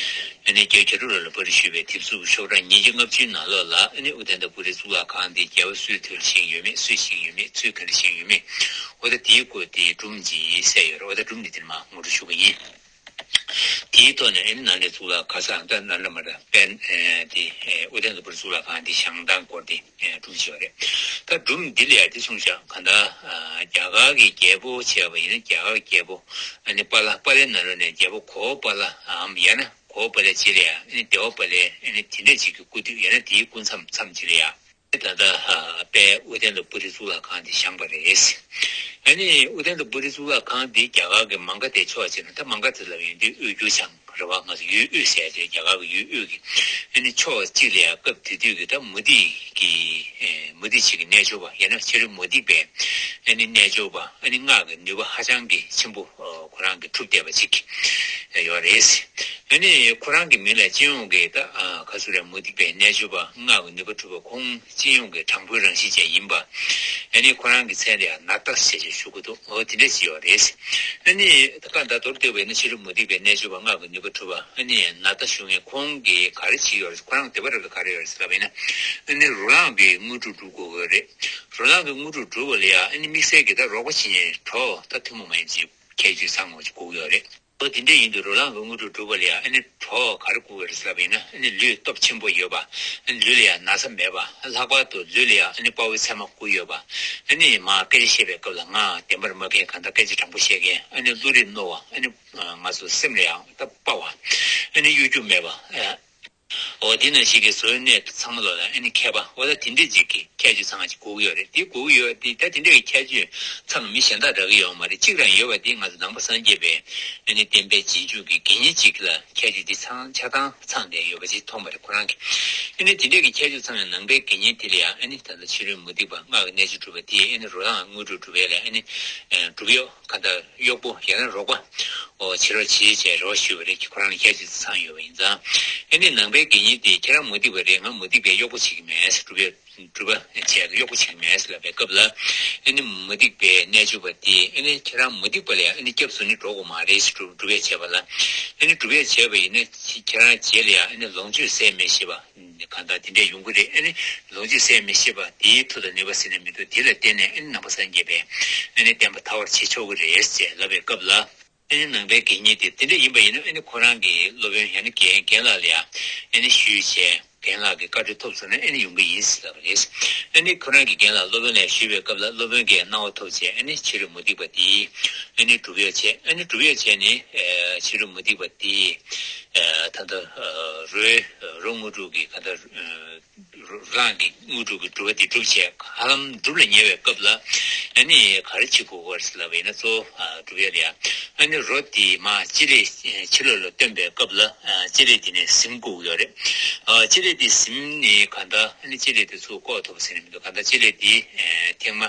ཨ་ནི་རྒྱལ་བ་གྱ་གྲུ་རོ་ལ་པར་ཞུས་པའི་དེབ་གཟུགས་ཤོག་གྲངས་ཉིས་བརྒྱ་ལྔ་བཅུའི་ནང་ལོགས་ལ་ཨ་ནི་ཨུ་ཏན་ཏ་པུ་རི་གཙུག་ལག་ཁང་འདི་རྒྱལ་བ་སུའི་དུས་ལ་བཞེངས་ཡོད་མེད། སུས་བཞེངས་ཡོད་མེད། ཚུལ་ག་འདྲ་བཞེངས་ཡོད་མེད། འོ་ད་དེའི་སྐོར་དེའི་སྒྲུང་ཅིག་གསལ་ཡོད་རེད། འོ་ད་སྒྲུང་འདི་དེ་ནས་མར་ངོ་སྤྲོད་ཞུ་གི་ཡིན། དེའི་ཐོག་ནས་ཨ་ནི་ནཱ་ལེནྡྲ་གཙུག་ལག་ཁང་ད་ནཱ་ལེནྡྲ་མ་རེད་པས། ཨ་དེ་ཨ་ཨུ་ཏན་ཏ་པུ་རི་གཙུག་ལག་ཁང་འདི་བཞེངས་སྟངས་སྐོར་དེ་ཨ་སྒྲུང་ཞིག་ཡོད་རེད། ད་སྒྲུང་འདི་ལ་ཡང་དེ་གསུངས་ཤག་གང་ལྟར་ཨ་རྒྱ་གར་གྱི་རྒྱལ་པོ་བྱས་པ་ཡིན་ན་རྒྱ་གར་རྒྱལ་པོ་ཨ་ནི་པཱ་ལགས་པཱ་ལའི་ནང་ལོགས་ནས་རྒྱལ་པོ་གོ་བོ་པཱ་ལའམ་ཡང་ན་གོ་བོ་པཱ་ལའི་རྗེས་ལ་ཡང་ཨ་ནི་བདེ་བ་པཱ་ལའི་ཨ་ནི་དེ་འདྲ་ཅིག་གི་སྐུ་དུས་ཡང་ན་དེའི་སྐུ་མཚམས་མཚམས་ཅིག་ལ་ཡང་། ད་ལྟ་ཨ་དཔལ་ཨུ་ཏན་ཏ་པུ་རི་གཙུག་ལག་ཁང་འདི་བཞེངས་པ་རེད། ཨ་ནི་ཨུ་ཏན་ཏ་པུ་རི་གཙུག་ལག་ཁང་འདི་རྒྱ་གར་གྱི་མང་ག་དེ་ཕྱོགས་བྱས་ན་ད་མང་ག་དེ་ལབ་ཡོང་དུས་དབུས་འགྱུར་བྱང་རེད་བ། ང་ཚོ་ཡུལ་དབུས་ཟེར་ཡ་དེ་རྒྱ་གར་གྱི་ཡུལ་དབུས་ཀྱི་ཨ་ནི་ཕྱོགས་གཅིག་ལ་ཡང་སྐབས་དེ་དུས་ཀྱི་ད་མུ་སྟེགས་ཀྱི་ཨེ་མུ་སྟེགས་ཅིག་གི་རྣལ་འབྱོར་པ་ཡང་ན་ཕྱི་རོལ་མུ་སྟེགས་པའི་ཨ་ནི་རྣལ་འབྱོར་པ་ཨ་ནི་སྔགས་ཀྱི་ནུས་པ་ཧ་ཅང་གི་ཆེན་པོ་ཨ་ཁོ་རང་གིས་གྲུབ་བསྡད་པ་ཅིག་ཡོད་རེད། ཨ་ནི་ཁོ་རང་གི་མིང་ལ་སྤྱི་ཡོངས་ཀྱི་ད་ཨ་ག་ཚོད་རེད་མུ་སྟེགས་པའི་རྣལ་འབྱོར་པ་སྔགས་ཀྱི་ནུས་པ་གྲུབ་པ་ཁོང་སྤྱི་ཡོངས་ཀྱི་དྲང་པོའི་རང་བཞིན་ཅན་ཡིན་པ། ཨ་ནི་ཁོ་རང་གི་མཚན་ལ་ཡང་ནཱ་ཐ་ཞེས་བྱ་ཞུ་གི་འདུག་འོ་དེ་འདྲ་ཞིག་ཡོད་རེད། ཨ་ནི་ད་ག་ད་མདོར་བསྡུས་པ་ཡིན་ན་ཕྱི་རོལ་མུ་སྟེགས་པའི་རྣལ་འབྱོར་པ་སྔགས་ཀྱི་ནུས་པ་གྲུབ་པ་ཨ་ནི་ནཱ་ཐ་ཞུ་མཁན་ཁོང་གིས་ག་རེ་བྱེད་ཀྱི་ཡོད་རེད། ཁོ་རང་བསྡད་པ་ར་ལ་ག་རེ་ཡོད་རེད་ཟེར་ལབ་པ་ཡིན་ན། ཨ་ནི་རོ་ལངས་ཀྱི་དངོས་གྲུབ་སྒྲུབ་དགོས་ཀྱི་ཡོད་རེད། རོ་ལངས་ཀྱི་དངོས་གྲུབ་སྒྲུབ་པ་ལ་ཡང་ཨ་ནི་དམིགས་བསལ་གྱི་ད་རོགས་པ་བྱེད་མཁན་གྲོགས་ད་ཐུན་མོང་མ་ཡིན་ཅིག་ཁྱད་ཆོས་ཚང་བ་ཅིག་དགོས་ཀྱི་ཡོད་རེད། འོ་དེ་འདྲ་ཡིན་དུས་རོ་ལངས་ཀྱི་དངོས་གྲུབ་སྒྲུབ་པ་ལ་ཡང་ཨ་ནི་གྲོགས་ག་རེ་དགོས་ཀྱི་རེད་ཟེར་ལབ་པ་ཡིན་ན། ཨ་ནི་ལུས་སྟོབས་ཆེན་པོ་ཡོད་པ། ཨ་ནི་ལུས་ལ་ཡང་ན་ཚ་མེད་པ། ལྷག་པར་དུ་ལུས་ལ་ཡང་ཨ་ནི་དཔའ་བོའི་མཚན་མ་བཀོད་ཡོད་པ། ཨ་ནི་མར་སྐད་ཆ་བཤད་པའི་སྐབས་ལ་ངག་བདེན་པར་མ་འཁེལ་གང་ལྟར་སྐད་ཆ་དྲང་པོ་བཤད་མཁན། ཨ་ནི་བློ་རིག་རྣོ་བ། ཨ་ནི་ང་ཚོ་སེམས་ལ་ཡང་ད་དཔའ་བ། ཨ་ནི་གཡོ་སྒྱུ་མེད་པ། འོ་དེ་ནང་བཞིན་གྱི་བཟོ་བའི་གནས་ཚང་མ་ལོག་ལ་ཨ་ནི་མཁས་པ། འོ་ད་དེ་འདྲས་ཅིག་གི་ཁྱད་ཆོས་ཚང་ཅིག་དགོས་ཀྱི་ཡོད་རེད། དེ་དགོས་ཀྱི་ཡོད་དེ་ད་དེ་འདྲས་ཀྱི་ཁྱད་ཆོས་ཚང་མི་གཞན་དག་རག་གི་ཡོད་མ་རེད། གཅིག་རང་ཡོད་པ་དེ་ང་ཚོ་ནང་པ་སངས་རྒྱས་པའི་ཨ་ནི་བསྟན་པའི་རྗེས་འཇུག་གི་དགེ་བསྙེན་གཅིག་ལ་ཁྱད་ཆོས་དེ་ཚང་ཆ་ཚང་ཚང་བསྡད་ཡོད་པ་ཅིག་མཐོང་བ་རེད་ཁོ་རང་གིས། ཨ་ནི་དེ་འདྲས་ཀྱི་ཁྱད་ཆོས་ཚང་བའི་ནང་པའི་དགེ་བསྙེན་དེ་ལ་ཡང་ཨ་ནི་ད་ལྟ་ཕྱི་རོལ་མུ་སྟེགས་པ་སྔགས་ཀྱི་རྣལ་འབྱོར་སྒྲུབ་པ་དེ་ཨ་ནི་རོ་ལངས་དངོས་གྲུབ་སྒྲུབ་པ་ལ་ཨ་ནི་སྒྲུབ་ཡོད། ག་ད་གཡོག་པོ་ཡང་ན་རོགས་པ། ཨོ་བྱེད་རོགས་བྱེད་ཅེས་རོགས་ཞུས་པ་རེད། ཁོ་རང་ལ་ཁྱད་ཆོས་ཚང་ཡོད་པ་ཡིན་ཙང་། ཨ་ནི་ནང་པའི་དགེ་བསྙེན་དེ་ཁྱེད་རང་མུ་སྟེགས་པ་རེད། ང་མུ་སྟེགས་པའི་གཡོག་པོ་བྱེད་ཀྱི་མེད། སྒྲུབ་པའི་སྒྲུབ་པ་བྱས་གཡོག་པོ་བྱེད་ཀྱི་མེད་ལབ་པའི་སྐབས་ལ། ཨ་ནི་མུ་སྟེགས་པའི་རྣལ་འབྱོར་པ་དེས་ཨ་ནི་ཁྱེད་རང་མུ་སྟེགས་པ་ལ་ཨ་ནི་སྐྱབས་སུ་ནི་འགྲོ་དགོས་མ་རེད། སྒྲུབ་སྒྲུབ་པ་བྱས་པ་ལ། ཨ་ནི་སྒྲུབ་པ་བྱས་པ་ཡིན་ན་ཁྱེད་རང་རྗེས་ལ་ཡང་ཨ་ནི་ལོངས་སྤྱོད་ཟད་མི་ཤེས་པ། གང་ལྟར་དེ་འདྲས་ཡོང་གི་རེད། ཨ་ནི་ལོངས་སྤྱོད་ཟད་མི་ཤེས་པ་དེའི་མཐུ་དང་ནུས་པ་ཟེར་ན་མི་འདུག་དེ་ལ་བརྟེན་ནས་ཨ་ནི་ནང་པ་སངས་རྒྱས་པའི་ཨ་ནི་བསྟན་པ་དར་བར་བྱེད་ཆོག་གི་རེད་ཅེས་ལབ་པའི་སྐབས་ལ། ཨ་ནི་ནང་པའི་དགེ་བསྙེན་དེ་དེ་འདྲས་ཡིན་པ་ཡིན་ན་ཨ་ནི་ཁོ་རང་གི་སློབ་དཔོན་ཡང་ན་རྒན་རྒན་ལགས་ལ་ཡང་ཨ་ནི་ཞུས་བྱས་རྒན་ལགས་ཀྱི་བཀའ་འཁྲོལ་ཐོབ་སོང་ན་ཨ་ནི་ཡོང་གི་ཡིན་ཟེར་ལབ་པ་རེད། ཨ་ནི་ཁོ་རང་གི་རྒན་ལགས་སློབ་དཔོན་ལ་ཞུས་པའི་སྐབས་ལ་སློབ་དཔོན་གྱིས་གནང་བ་ཐོབ་བྱས་ཨ་ནི་ཕྱི་རོལ་མུ་སྟེགས་པ་དེ་ཨ་ནི་སྒྲུབ་ཡོད་བྱས། ཨ་ནི་སྒྲུབ་ཡོད་བྱས་ནི་ཕྱི་རོལ་མུ་སྟེགས་པ་དེ་ད་ལྟ་རོའི་རོ་དངོས་གྲུབ་ཀྱི་ག་ད། རང་གི་དངོས་གྲུབ་ཀྱི་སྒྲུབ་པ་དེ་སྒྲུབ་བྱས་ཧ་ལམ་སྒྲུབ་ལ་ཉེ་བའི་སྐབས་ལ་ཨ་ནི་ག་རེ་བྱེད་དགོས་པ་རེད་ལབ་པ་ཡིན་ན། གཙོ་བོ་ཨ་སྒྲུབ་ཡ་ལ་ཡ་ཨ་ནི་རོ་དེ་མར་ལྕེ་ལེ་ཕྱི་ལོགས་ལ་བཏོན་པའི་སྐབས་ལ་ཨ་ལྕེ་ལེ་དེ་ནས་ཟིན་དགོས་ཀྱི་ཡོད་རེད། ཨ་ལྕེ་ལེ་དེ་ཟིན་ནས་གང་ལྟར་ཨ་ནི་ལྕེ་ལེ་དེ་ཚུར་བཀོག་ཐུབ་པ་ཟེར་ནས་མི་འདུག་གང་ལྟར་ལྕེ་ལེ་དེ་ཨ་ཐེངས་མ་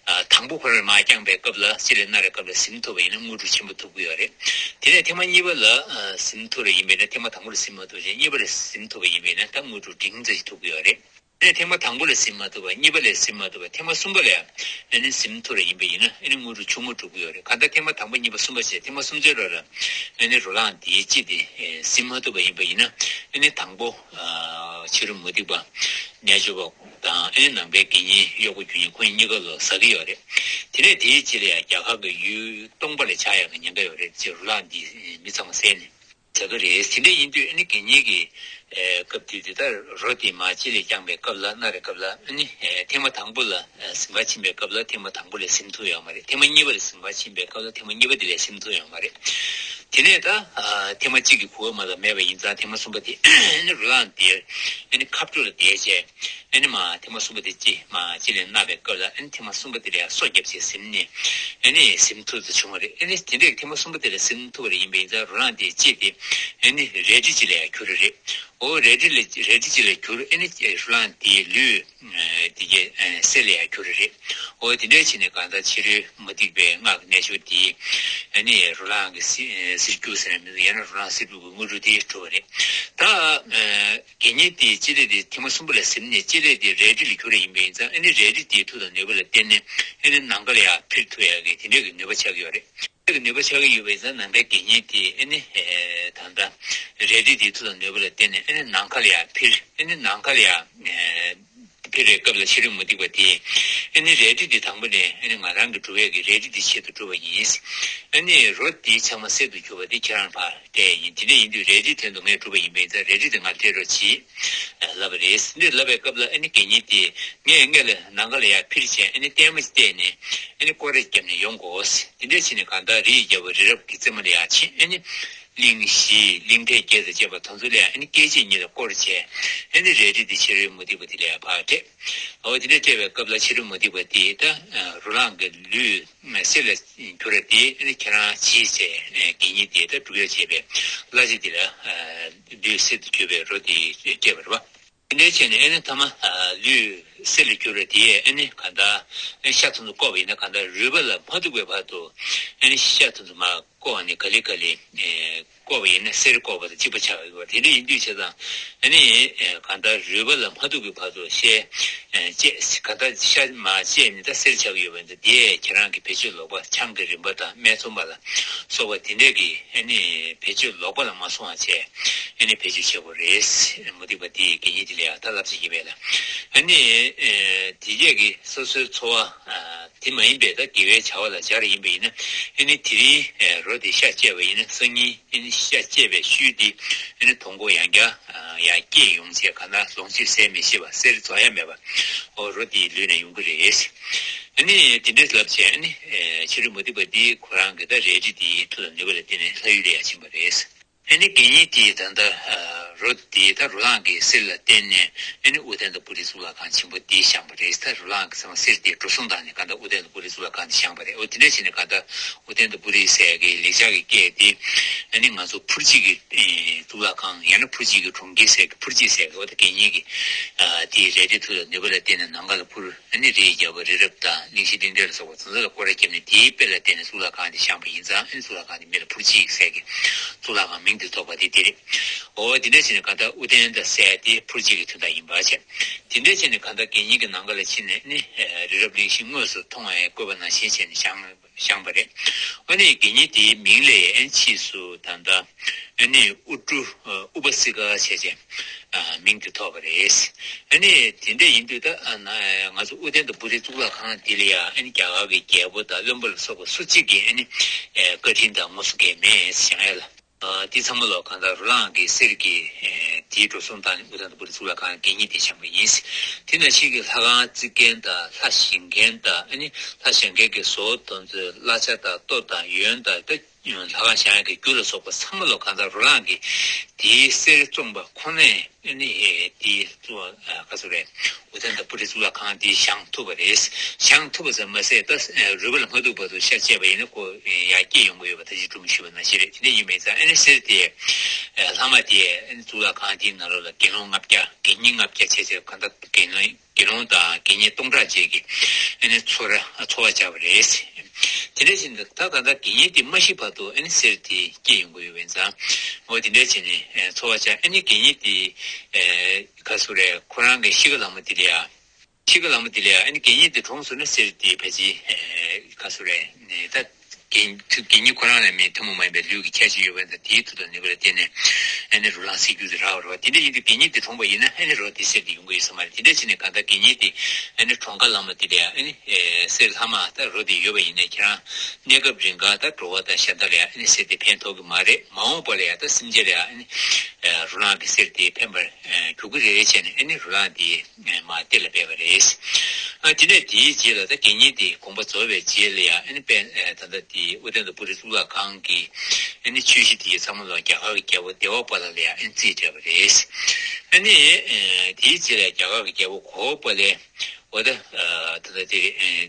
ཨ་དང་པོ་ཁོ་རང་མར་བརྐྱངས་པའི་སྐབས་ལ་ལྕེ་ལེ་ན་རེ་སྐབས་ལ་ཟིན་ཐུབ་པ་ཡིན་ན་དངོས་གྲུབ་ཆེན་པོ་ཐོབ་ཀྱི་ཡོད་རེད། དེ་ནས་ཐེངས་མ་གཉིས་པ་ལ་ཨ་ཟིན་ཐུབ་རེ་ཡིན་པས་ན་ཐེངས་མ་དང་པོ་ལ་ཟིན་མ་ཐུབ་ཅིང་གཉིས་པ་ལ་ཟིན་ཐུབ་པ་ཡིན་པས་ན་ད་དངོས་གྲུབ་འབྲིང་ཙམ་ཞིག་ཐོབ་ཀྱི་ཡོད་རེད། ཨ་ནི་ཐེངས་མ་དང་པོ་ལ་ཟིན་མ་ཐུབ་པ། གཉིས་པ་ལ་ཟིན་མ་ཐུབ་པ། ཐེངས་མ་གསུམ་པ་ལ་ཨ་ནི་ཟིན་ཐུབ་རེ་ཡིན་པ་ཡིན་ན་ཨ་ནི་དངོས་གྲུབ་ཆུང་ངུ་འགྲུབ་ཀྱི་ཡོད་རེད། གང་ལྟར་ཐེངས་མ་དང་པོ་གཉིས་པ་གསུམ་པ་བྱས་ཐེངས་མ་གསུམ་པའི་རོ་ལ་ཨ་ནི་རོ་ལངས་དེའི་ལྕེ་དེ་ཟིན་མ་ཐུབ་པ་ཡིན་པ་ཡིན་ན་ཨ་ནི་དང་པོ་ཕྱི་རོལ་མུ་སྟེགས་པ་རྣལ་འབྱོར་པ་དང་ཨ་ནི་ནང་པའི་དགེ་བསྙེན་གཡོག་པོ་རྒྱུ་གཉིས་ཁོ་གཉིས་ཀ་ལ་ཟ་གི་ཡོད་རེད། དེ་ནས་དེའི་རྗེས་ལ་ཡང་རྒྱ་གར་གྱི་ཡུལ་སྟོང་པ་ལ་ཆགས་ཡག་གི་ཉེན་ཁ་ཡོད་རེད་ཅེས་རོ་ལངས་འདིས་མི་ཚང་མ་བསད་ནས། ཟེར་གི་རེད། དེ་འདྲ་ཡིན་དུས་ཨ་ནི་དགེ་བསྙེན་གྱི་ཨེ་སྐབས་དེ་དུས་ད་རོ་དེ་མར་ལྕེ་ལས་བརྐྱངས་པའི་སྐབས་ལ་མནར་བའི་སྐབས་ལ་ཨ་ནི་ཨེ་ཐེངས་མ་དང་པོ་ལ་ཨེ་གཟིམ་ཁར་ཕྱིན་པའི་སྐབས་ལ་ཐེངས་མ་དང་པོ་ལས་གཟིམ་ཐུབ་ཡོད་མ་རེད། ཐེངས་མ་གཉིས་པ་ལ་གཟིམ་ཁར་ཕྱིན་པའི་སྐབས་ལ་ཐེངས་མ་གཉིས་པ་དེ་ལས་གཟིམ་ཐུབ་ཡོད་མ་རེད། དེ་ནས་ད་ཨ་ཐེངས་མ་གཅིག་གི་གོ་སྐབས་མ་གཏོགས་མེད་པ་ཡིན་ཙང་ཐེངས་མ་གསུམ་པ་དེ་ཨ་ནི་རོ་ལངས་དེ་ཨ་ནི་ཁ་སྤྲོད་ལ་བསྡད་བྱས། ཨ་ནི་མར་ཐེངས་མ་གསུམ་པ་དེ་ལྕེ་མར་ལྕེ་ལས་མནར་བའི་སྐབས་ལ་ཨ་ནི་ཐེངས་མ་གསུམ་པ་དེ་ལ་ཡང་སོ་བརྒྱབ་བྱས་གཟིམ་ནས་ཨ་ནི་གཟིམ་ཐུབ་ཙམ་བྱུང་བ་རེད། ཨ་ནི་དེ་འདྲས་ཐེངས་མ་གསུམ་པ་དེ་ལ་གཟིམ་ཐུབ་པ་རེད། ཡིན་པ་ཡིན་ཙང་རོ་ལངས་དེའི་ལྕེ་དེ་ཨ་ནི་རལ་གྲི་གཅིག་ལ་ཡང་གྱུར་རེད། འོ་རལ་གྲི་ལ་རལ་གྲི་གཅིག་ལ་གྱུར། ཨ་ནི་རོ་ལངས་དེའི་ལུས་དེ་གའི་གསེར་ལ་ཡང་གྱུར་རེད། འོ་དེ་འདྲས་བྱས་ནས་གང་ལྟར་ཕྱི་རོལ་མུ་སྟེགས་པའི་སྔགས་ཀྱི་རྣལ་འབྱོར་དེས་ཨ་ནི་རོ་ལངས་ཀྱི་གསེར་གསེར་འགྱུར་ཟེར་ན་མི་འདུག་ཡང་ན་རོ་ལངས་གསེར་འགྱུར་གྱི་དངོས་གྲུབ་དེ་སྒྲུབ་པ་རེད། ད། དགེ་བསྙེན་དེས་ལྕེ་ལས་དེ་ཐེངས་མ་གསུམ་པ་ལ་གཟིམ་ནས་ལྕེ་ལས་དེ་རལ་གྲི་ལ་གྱུར་རེ་ཡིན་པ་ཡིན་ཙང་ཨ་ནི་རལ་གྲི་དེའི་མཐུ་དང་ནུས་པ་ལ་བརྟེན་ནས་ཨ་ནི་ནམ་མཁའ་ལ་ཡང་འཕུར་ཐུབ་ཡག་གི་དེ་འདྲ་གི་ནུས་པ་ཆགས་ཀྱི་ཡོད་རེད། དེ་གི་ནུས་པ་ཆགས་ཀྱི་ཡོད་པ་ཡིན་ཙང་ནམ་མཁའི་དགེ་བསྙེན་དེ་ཨ་ནི་ད་ལྟ་རལ་གྲི་དེའི་མཐུ་དང་ནུས་པ་ལ་བརྟེན་ནས་ཨ་ནི་ནམ་མཁའ་ལ་ཡང་འཕུར། ཨ་ནི་ནམ་མཁའ་ལ་ཡང་འཕུར་བའི་སྐབས་ལ་ཕྱི་རོལ་མུ་སྟེགས་པ་དེས་ཨ་ནི་རལ་གྲི་དེ་དང་པོ་ནས་ཨ་ནི་ང་རང་གི་སྒྲུབ་ཡག་གི་རལ་གྲི་དེ་ཆེད་དུ་སྒྲུབ་པ་ཡིན། ཨ་ནི་རོ་དེའི་ཆགས་མ་གསེར་དུ་གྱུར་པ་དེ་ཁྱེད་རང་ཕར་སྤྲད་ཡིན། དེ་འདྲ་ཡིན་དུས་རལ་གྲིའི་དོན་དུ་ངས་སྒྲུབ་པ་ཡིན་པས་ཙང་རལ་གྲི་དེ་ང་སྤྲད་རོགས་གྱིས། ལབ་པ་རེད། འདི་ལབ་པའི་སྐབས་ལ་ཨ་ནི་དགེ་བསྙེན་དེས་ངས་སྔོན་ལ་ནམ་མཁའ་ལ་ཡར་འཕུར་བྱས་ཨ་ནི་ལྟད་མོ་བལྟས་ནས་ཨ་ནི་སྐོར་ར་བརྒྱབ་ནས་ཡོང་དགོས། དེ་འདྲ་བྱས་ནས་གང་ལྟར་རི་ཡི་རྒྱལ་པོ་རི་རབ་ཀྱི་རྩེ་མོ་ལ་ཡར་ཕྱིན། ཨ་ནི་གླིང་བཞི་གླིང་ཕྲན་བརྒྱད་དང་བཅས་པ་དེ་ཚོ་ལ་ཡང་ཨ་ནི་སྐད་ཅིག་ཉིད་ལ་སྐོར་བྱས། ཨ་ནི་རལ་གྲི་དེ་ཕྱི་རོལ་མུ་སྟེགས་པ་དེ་ལ་ཡང་ཕར་སྤྲད། འོ་དེ་འདྲ་སྤྲད་པའི་སྐབས་ལ་ཕྱི་རོལ་མུ་སྟེགས་པ་དེས་ད་རོ་ལངས་ཀྱི་ལུས་གསེར་ལ་གྱུར་པ་དེ་ཨ་ནི་ཁྱེད་རང་གྱིས་ཟེར་དགེ་བསྙེན་དེས་ད་སྒྲུབ་ཡག་བྱས་པའི་གླ་ཆ་དེ་ལ་ལུས་གསེར་དུ་གྱུར་པའི་རོ་དེ་སྤྲད་པ་རེད་པ། དེ་འདྲ་བྱས་ནས་ཨ་ནི་མཐའ་མ་ལུས་གསེར་ལ་གྱུར་པ་དེས་ཨ་ནི་གང་ལྟར་ཤ་དེ་ཚོ་བཀོག་པ་ཡིན་ན་གང་ལྟར་རུས་པ་ལ་མ་ཐུག་པའི་བར་དུ་ཨ་ནི་ཤ་དེ་ཚོ་མར་བཀོག་ནས་ག་ལེ་ག་ལེ་བཀོག་པ་ཡིན་ན་གསེར་བཀོག་པ་དང་གཅིག་པ་ཆགས་ཡོད་པ་དེ་འདྲ་ཡིན་དུས་བྱས་ཙང་ཨ་ནི་གང་ལྟར་རུས་པ་ལ་མ་ཐུག་པའི་བར་དུ་ཤ་བཅད། གང་ལྟར་ཤ་མར་བཅད་ནས་ད་གསེར་ཆགས་ཡོད་པ་འདི་དེ་ཁྱེད་རང་གི་བེད་སྤྱོད་ལོག་པ་ཆང་གི་རིན་པ་དང་སྨད་འཚོང་པ་ལ་སོགས་པ་དེ་འདྲ་གི་ཨ་ནི་བེད་སྤྱོད་ལོག་པ་ལ་མ་སོང་བ་བྱས་ཨ་ནི་བེད་སྤྱོད་བྱེད་དགོས་རེད། མུ་སྟེགས་པ་དེས་དགེ་བསྙེན་དེ་ལ་ཡང་ད་བསླབ་བྱ་ཡིན་པས་ལ། ཨ་ནི་དེ་རྗེས་ཀྱི་སོ་སོའི་འཚོ་བ་དེ་མ་ཡིན་པའི་ད་དགེ་བའི་བྱ་བ་ལ་སྦྱར་ཡིན་པ་ཡིན་ན་ཨ་ནི་དེ་རིང་རོ་དེ་ཤ་བཅད་པ་ཡིན་ན་སང་ཉིན་ཨ་ནི་ཤ་བཅད་པའི་ཤུལ་དེ་ཨ་ནི་དུག་སྦྲང་ཡང་བསྐྱར་ཡང་སྐྱེས་ཡོང་བྱས་གང་ལྟར་ལོངས་སྤྱོད་ཟད་མི་ཤེས་པ་གསེར་རྫོགས་ཡ་མེད་པ་འོ་རོ་དེའི་ལུས་ནས་ཡོང་གི་རེད། ཨ་ནི་དེ་འདྲའི་ལབ་བྱས་ཨ་ནི་ཕྱི་རོལ་མུ་སྟེགས་པ་འདིས་ཁོ་རང་གི་ད་རལ་གྲི་དེའི་མཐུ་དང་ནུས་པ་ལ་བརྟེན་ནས་ལྷ་ཡུལ་ལ་ཡར་ཕྱིན་པ་རེད། ཨ་ནི་དགེ་བསྙེན་དེས་ད་ལྟ་རོ་དེ་ད་རོ་ལངས་ཀྱི་གསེར་ལ་བརྟེན་ནས་ཨ་ནི་ཨུ་ཏན་དང་པུ་རིའི་གཙུག་ལག་ཁང་ཆེན་པོ་དེ་བཞེངས་པ་རེད། ད་རོ་ལངས་ཀྱི་ཚང་མ་གསེར་དེ་འགྲོ་སོང་བཏང་ནས་གང་ལྟར་ཨུ་ཏན་དང་པུ་རིའི་གཙུག་ལག་ཁང་དེ་བཞེངས་པ་རེད། འོ་དེ་འདྲ་བྱས་ནས་གང་ལྟར་ཨུ་ཏན་དང་པུ་རི་ཟེར་གི་ལེགས་སྦྱར་གྱི་སྐད་དེ་ཨ་ནི་ང་ཚོ་འཕུར་བྱེད་ཀྱི་གཙུག་ལག་ཁང་ཡང་ན་འཕུར་བྱེད་ཀྱི་གྲོང་ཁྱེར་ཟེར་གི་འཕུར་བྱེད་ཟེར་གི་འོ་ད་དགེ་བསྙེན་གྱི་དེའི་རལ་གྲིའི་མཐུ་དང་ནུས་པ་ལ་བརྟེན་ནས་ནམ་མཁའ་ལ་འཕུར། ཨ་ནི་རི་ཡི་རྒྱལ་པོ་རི་རབ་དང་གླིང་བཞི་གླིང་ཕྲན་ལ་སོགས་པ་དེ་ཚོ་ལ་སྐོར་ར་བརྒྱབ་ནས་དེའི་དཔེ་ལ་བརྟེན་ནས་གཙུག་ལག་ཁང་དེ་བཞེངས་པ་ཡིན་ཙང་ཨ་ནི་གཙུག་ལག་ཁང་དེ་མི་ལ་འཕུར་བྱེད་ཟེར་གི་གཙུག་ལག་ཁང་མིང་དེ་ཐོགས་པ་དེ་དེ་རེད། འོ་དེ་འདྲ་བྱས་ནས་གང་ལྟར་ཨུ་ཏན་དང་ཟེར་དེ་འཕུར་བྱེད་ཀྱི་དོན་དག་ཡིན་པ་བྱས། དེ་འདྲ་བྱས་ནས་གང་ལྟར་དགེ་བསྙེན་གྱི་ནམ་མཁའ་ལ་ཕྱིན་ནས་ཨ་ནི་རི་རབ་གླིང་བཞི་དངོས་སུ་མཐོང་བའི་བཀོད་པ་ནང་བཞིན་བྱས་ནས་བཞེངས། བཞེངས་པ་རེད། ཨ་ནི་དགེ་བསྙེན་དེའི་མིང་ལས་ཨ་ནི་ཕྱིས་སུ་ད་ལྟ་ཨ་ནི་ཨུ་ཏྲུ་ཨུ་པ་སི་ཀ་བྱས་བྱས་མིང་དེ་ཐོགས་པ་རེད། ཨ་ནི་དེ་འདྲ་ཡིན་དུས་ད་ང་ཚོ་ཨུ་ཏན་དང་པུ་རི་གཙུག་ལག་ཁང་དེ་ལ་ཡང་ཨ་ནི་རྒྱ་གར་གྱི་རྒྱལ་པོ་དང་བློན་པོ་ལ་སོགས་པ་སུ་གཅིག་གིས་ཨ་ནི་བཀའ་དྲིན་དང་ངོ་སོ་གས་མེད་ཟེར་བཞེངས་ཡ་ལ། དེ་ཚང་མ་ལོ་གང་ལྟར་རོ་ལངས་ཀྱི་གསེར་གྱི་དེའི་འགྲོ་སོང་བཏང་ནས་ཨུ་ཏན་དང་པུ་རི་གཙུག་ལག་ཁང་དགེ་བསྙེན་དེ་བཞེངས་པ་ཡིན། དེ་ནང་བཞིན་གྱི་ལྷ་ཁང་བརྩིགས་མཁན་དང་ལྷ་བཞེངས་མཁན་དང་ཨ་ནི་ལྷ་བཞེངས་མཁན་གྱི་བཟོ་དེ་ཚོའི་གླ་ཆ་དང་ལྟོ་དང་ཡོན་དང་ད་ལྷ་ཁང་བཞེངས་ཡག་གི་རྒྱུ་ལ་སོགས་པ་ཚང་མ་ལོ་གང་ལྟར་རོ་ལངས་ཀྱི་དེའི་གསེར་བཙོངས་པ་ཁོ་ནས་ཨ་ནི་དེའི་གཙུག་ལག་ག་ཚོད་རེད། ཨུ་ཏན་དང་པུ་རི་གཙུག་ལག་ཁང་དེ་བཞེངས་ཐུབ་པ་རེད། བཞེངས་ཐུབ་པ་ཙམ་མ་ཟད་ད་རུས་པ་ལ་མ་ཐུག་བར་དུ་ཤ་བཅད་པ་ཡིན་ན་ཁོ་ཡར་སྐྱེས་ཡོང་གི་ཡོད་པ་ད་ཅི་སྒྲུང་ཞུས་པ་ནང་བཞིན་རེད། དེ་འདྲ་ཡིན་པ་ཡིན་ཙང་ཨ་ནི་གསེར་དེ་ལྷག་མ་དེ་ཨ་ནི་གཙུག་ལག་ཁང་དེའི་ནང་ལོགས་ལ་དགེ་སློང་ལྔ་བརྒྱ་དགེ་བསྙེན་ལྔ་བརྒྱ་བྱས་བྱས་གང་ལྟར་དགེ་སློང་དགེ་སློང་དང་དགེ་བསྙེན་སྟོང་ཕྲག་བཅས་ཀྱིས་ཨ་ནི་འཚོ་ར་འཚོ་བ་བྱ་བ་རེད། དེ་འདྲ་བཞིན་དུ་ད་གང་ལྟར་དགེ་བསྙེན་དེ་མ་ཤི་བར་དུ་ཨ་ནི་གསེར་དེ་སྐྱེས་ཡོང་གི་ཡོད་པ་ཡིན་ཙང་འོ་དེ་འདྲ་བྱས་ནས་འཚོ་བ་བྱ། ཨ་ནི་དགེ་བསྙེན་དེ་ག་ཚོད་རེད། ཁོ་རང་གི་གཤིས་ཀ་ལངས་པ་དེ་ལ་ཡ། གཤིས་ཀ་ལངས་པ་དེ་ལ་ཡ་ཨ་ནི་དགེ་བསྙེན་དེ་གྲོངས་སོང་ན་གསེར་དེ་ཕལ་ཆེར་ག་ཚོད་རེད་ད། དགེ་དགེ་བསྙེན་ཁོ་རང་ལ་མི་ཐུན་མོང་མ་ཡིན་པའི་ལུས་ཀྱི་ཁྱད་ཆོས་ཡོད་པ་དང་དེའི་མཐུ་དང་ནུས་པ་ལ་བརྟེན་ནས་ཨ་ནི་རོ་ལངས་སད་རྒྱུ་དེ་རག་པ་རེད་བ། དེ་འདྲ་ཡིན་དུས་དགེ་བསྙེན་དེ་གྲོངས་པ་ཡིན་ན་ཨ་ནི་རོ་དེ་གསེར་དེ་ཡོང་གི་ཡོད་ས་མ་རེད། དེ་འདྲ་བྱས་ནས་གང་ལྟར་དགེ་བསྙེན་དེ་ཨ་ནི་གྲོངས་ཁ་ལངས་པ་དེ་ལ་ཡང་ཨ་ནི་གསེར་ལྷག་མ་ད་རོ་དེ་ཡོད་པ་ཡིན་ན་ཁྱེད་རང་གནས་སྐབས་རིང་ག་ད་འགྲོ་བ་དང་གཞན་དག་ལ་ཡང་ཨ་ནི་གསེར་དེ་ཕན་ཐོགས་ཀྱི་མ་རེད། མ་འོངས་པ་ལ་ཡང་ད་སེམས་ཅན་ལ་ཡང་ཨ་ནི་རོ་ལངས་ཀྱི་གསེར་དེ་ཕན་པར་འགྱུར་གྱི་རེད་བྱས་ནས་ཨ་ནི་རོ་ལངས་དེ་མ་གཏེར་ལ་སྦས་པ་རེད། ཨ་དེ་ནས་དེའི་རྗེས་ལ་ད་དགེ་བསྙེན་དེ་དགོངས་པ་རྫོགས་པའི་རྗེས་ལ་ཡང་ཨ་ནི་དཔལ་ད་ལྟ་དེ་ཨུ་ཏན་ཏ་པུ་རི་གཙུག་ལག་ཁང་གི་ཨ་ནི་ཆོས་གཞི་དེ་ཚང་མ་ལ་རྒྱ་གར་གྱི་རྒྱལ་པོ་དེ་བ་པཱ་ལ་ལ་ཡང་ཨ་ནི་རྩིས་སྤྲད་པ་རེད། ཨ་ནི་དེའི་རྗེས་ལ་རྒྱ་གར་གྱི་རྒྱལ་པོ་གོ་བ་པཱ་ལས་འོ་ད་ད་ལྟ་དེ་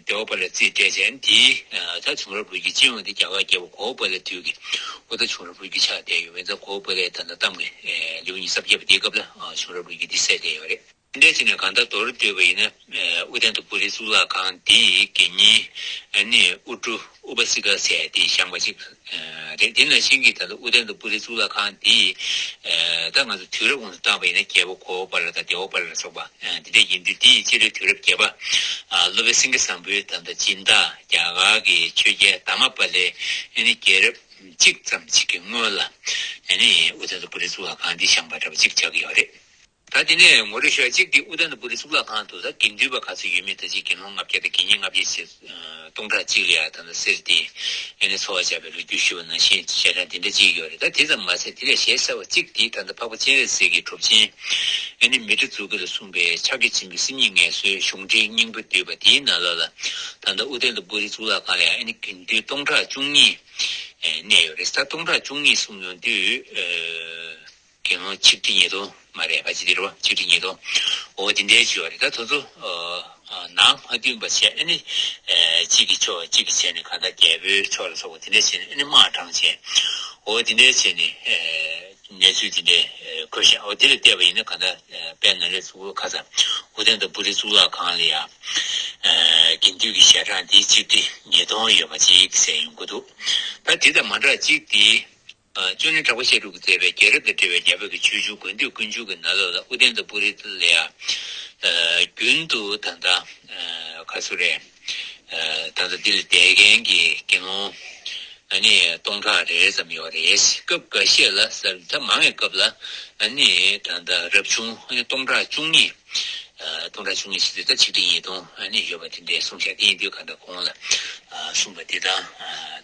དེ་བ་པཱ་ལ་རྩིས་སྤྲད་བྱས་དེའི་ད་བྱུང་རབས་ལོ་རྒྱུས་སྤྱི་ཡོངས་དེ་རྒྱ་གར་རྒྱལ་པོ་གོ་བ་པཱ་ལ་དུས་ཀྱི་འོ་ད་བྱུང་རབས་ལོ་རྒྱུས་ཆགས་བསྡད་ཡོད་པས་ད་གོ་བ་པཱ་ལས་ད་ལྟ་གཏམ་གྱི་ལེའུ་ཉི་ཤུ་རྩ་བརྒྱད་པ་དེའི་སྐབས་ལ་བྱུང་རབས་ལོ་རྒྱུས་དེ་གསལ་བསྡད་ཡོད་རེད། དེ་འདྲ་བྱས་ནས་གང་ལྟར་མདོར་བསྡུས་པ་ཡིན་ན། ཨུ་ཏན་ཏ་པུ་རི་གཙུག་ལག་ཁང་འདི་ཡི་དགེ་བསྙེན་ཨ་ནི་ཨུ་ཏྲུ་ཨུ་པ་སི་ཀ་ཟེར་དེ་བཞེངས་པ་ཅིག་རེད། དེ་ནང་བཞིན་གྱི་ད་ལྟ་ཨུ་ཏན་ཏ་པུ་རི་གཙུག་ལག་ཁང་འདི་ད་ང་ཚོ་དུས་རབས་ཀུན་ཏུ་བཏང་བ་ཡིན་ན་རྒྱལ་པོ་གོ་བ་པཱ་ལ་དང་དེ་བ་པཱ་ལ་ལ་སོགས་པ་འདི་འདྲ་ཡིན་དུས་འདི་ཡི་སྤྱི་ལོའི་དུས་རབས་བརྒྱད་པ་སློབ་དཔོན་སེང་གེ་བཟང་པོའི་ད་ལྟ་སྦྱིན་བདག་རྒྱ་གར་གྱི་ཆོས་རྒྱལ་དྷརྨ་པཱ་ལའི་ཨ་ནི་རྒྱལ་རབས་གཅིག་ཙམ་ཞིག་གི་སྔོན་ལ་ཨ་ནི་ཨུ་ཏན་ཏ་པུ་རི་གཙུག་ལག་ཁང་འདི་བཞེངས་པ་འདྲ་བ་ཅིག་ཆགས་ཀྱི་ཡོད་རེད། ད་དེ་ནས་ངོ་སྤྲོད་ཞུ་ཡ་གཅིག་དེ་ཨུ་ཏན་ཏ་པུ་རི་གཙུག་ལག་ཁང་དུ་ད་དགེ་འདུན་པ་ག་ཚོད་ཡོད་མེད་ད་ཅིག་དགེ་སློང་ལྔ་བརྒྱ་དང་དགེ་བསྙེན་ལྔ་བརྒྱ་ཞེས་སྟོང་ཕྲག་གཅིག་ལ་ཡ་ད་ལྟ་གསེར་དེ་ཨ་ནི་འཚོ་བ་བྱ་བའི་ལོ་རྒྱུས་ཞུ་བ་ནང་བཞིན་ཞལ་གྲངས་དེ་འདྲ་ཅིག་ཡོད་རེད། ད་དེ་ཙམ་མ་ཟད་དེ་ལས་གཞན་གསལ་བ་གཅིག་དེ་ད་ལྟ་འཕགས་པ་སྤྱན་རས་གཟིགས་ཀྱི་གྲུབ་ཆེན་ཨ་ནི་མཻ་ཏྲི་ཛོ་ཀི་ལ་གསུངས་པའི་ཕྱག་རྒྱ་ཆེན་པོའི་སེམས་ཉིད་ངལ་གསོའི་གཞུང་འགྲེལ་སྙིང་པོ་བསྡུས་པ་དེའི་ནང་ལོགས་ལ་ད་ལྟ་ཨུ་ཏན་ཏ་པུ་རི་གཙུག་ལག་ཁང་ལ་ཡ་ཨ་ནི་དགེ་འདུན་སྟོང་ཕྲག་བཅུ་གཉིས་གནས་ཡོད་རེད། ད་སྟོང་ཕྲག་བཅུ་གཉིས་གསུངས་ཡོང་དུས། དགེ་སློང་ཆིག་ཁྲི་ཉིས་སྟོང་མ་རེད་པ་ཅི་དེ་རེད་པ་ཆིག་ཁྲི་ཉིས་སྟོང་། འོ་དེ་འདྲའི་བྱུང་བ་རེད། ད་དེ་ཚོ་ནང་མ་བསྟུན་པ་བྱས་ཨ་ནི་གཅིག་གི་ཕྱོགས་གཅིག་གི་བྱས་ནས་གང་ལྟར་རྒྱལ་པོའི་ཕྱོགས་ལ་སོགས་པ་དེ་འདྲ་བྱས་ནས་ཨ་ནི་དམག་དྲངས་བྱས། འོ་དེ་འདྲའི་བྱས་ནས་གནས་ཚུལ་དེ་འདྲའི་གོ་ཤག་འོ་དེ་ལ་བལྟས་པ་ཡིན་ན་གང་ལྟར་དཔལ་ནཱ་ལེནྡྲ་གཙུག་ལག་ཁང་ས་ཨུ་ཏན་ཏ་པུ་རི་གཙུག་ལག་ཁང་ལ་ཡང་དགེ་འདུན་གྱི་ཞལ་གྲངས་འདི་ཆིག་ཁྲི་ཉིས་སྟོང་ཡོད་པ་ཅིག་གསལ་ཡོང་གི་འདུག་ད་དེ་དང་མ་འདྲ་གཅིག་དེ། ཨ། ཅོ་ནེ་གྲགས་པ་བཤད་སྒྲུབ་ཀྱིས་མཛད་པའི་རྒྱལ་རབས་དང་འབྲེལ་བའི་རྒྱལ་པོ་གི་ཆོས་འབྱུང་དགོས་འདོད་ཀུན་འབྱུང་གི་ནང་ལོགས་ལ་ཨུ་ཏན་ཏ་པུ་རི་ལ་ཡང་། ཨ། རྒྱུན་དུ་ད་ལྟ། ཨ། ག་ཚོད་རེད། ཨ། ད་ལྟ་འདི་ལ་བསྡད་མཁན་གྱི་དགེ་སློང་ཨ་ནི་སྟོང་ཕྲག་རེ་རེ་ཙམ་ཡོད་རེད། སྐབས་འགའ་ཤས་ལ་ཟེར་ད་མང་བའི་སྐབས་ལ་ཨ་ནི་ད་ལྟ་རབ་བྱུང་ཨ་ནི་སྟོང་ཕྲག་བཅུ་གཉིས། ཨ། སྟོང་ཕྲག་བཅུ་གཉིས་ཞེས་ཚོད་ད་ཆིག་ཁྲི་ཉིས་སྟོང་ཨ་ནི་ཡོད་པ་དེ་འདྲའི་གསུངས་བཞག་དེ་ཡིན་དུས་གང་ལྟར་གོང་ལ་ཨ་གསུངས་པ་དེ་དང་།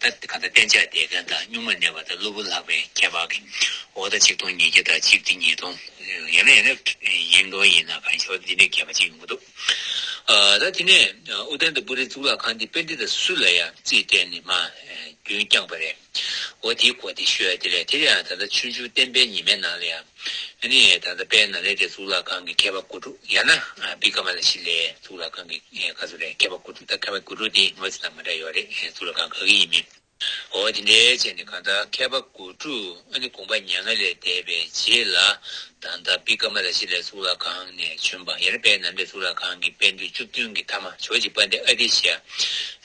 ཨ། ད་གང་ལྟར་གཏན་འཇགས་བསྡད་མཁན་དང་སྨྱུག་མ་གནས་པ་དང་གློ་བུར་ལྷག་པའི་ཁྱད་པར་གྱིས་འོ་ད་ཆིག་སྟོང་ཉིས་བརྒྱ་དང་ཆིག་ཁྲི་ཉིས་སྟོང་ཡང་ན་ཡང་ན་ཉིས་སྟོང་ཡིན་ན་གང་ཞིག་འོ་འདི་འདྲའི་ཁྱད་པར་ཅིག་ཡོང་གི་འདུག་ཨ། ད་དེ་ནས་ཨུ་ཏན་ཏ་པུ་རི་གཙུག་ལག་ཁང་འདི་པཎྜི་ཏ་སུ་ལ་ཡང་རྩིས་སྤྲད་ནས་མར་རྒྱུན་བསྐྱངས་པ་རེད། འོ་དེའི་སྐོར་དེ་ཞུ་ཡ་དེ་ལས་དེ་ཡང་ད་ལྟ་ཆོས་འབྱུང་བསྟན་པའི་ཉི་མའི་ནང་ལ་ཡང་། ཨ་ནི་ད་ལྟ་དཔལ་ནཱ་ལེནྡྲའི་གཙུག་ལག་ཁང་གི་མཁས་པ་དགུ་ཕྲུག་ཡང་ན་བི་ཀ་མ་ལ་ཤི་ལའི་གཙུག་ལག་ཁང་གི་ག་ཚོད་རེད། མཁས་པ་དགུ་ཕྲུག་ད་མཁས་པ་དགུ་ཕྲུག་དེ་ངོ་ཚ་དང་མ་འདྲ་ཡོད་རེད། གཙུག་ལག་ཁང་ག་གི་ཡིན་མིན། འོ་དེ་འདྲའི་བྱས་ནས་གང་ལྟར་མཁས་པ་དགུ་ཕྲུག་ཨ་ནི་དགོངས་པ་མྱ་ངན་ལས་འདས་པའི་རྗེས་ལ་ད་ལྟ་བི་ཀ་མ་ལ་ཤི་ལའི་གཙུག་ལག་ཁང་ནས་བྱོན་པ་ཡང་ན་དཔལ་ནཱ་ལེནྡྲའི་གཙུག་ལག་ཁང་གི་པཎྜི་ཏ་བཅུ་བདུན་གྱི་ཐ་མ་ཇོ་བོ་རྗེ་དཔལ་ལྡན་ཨ་ཏི་ཤ་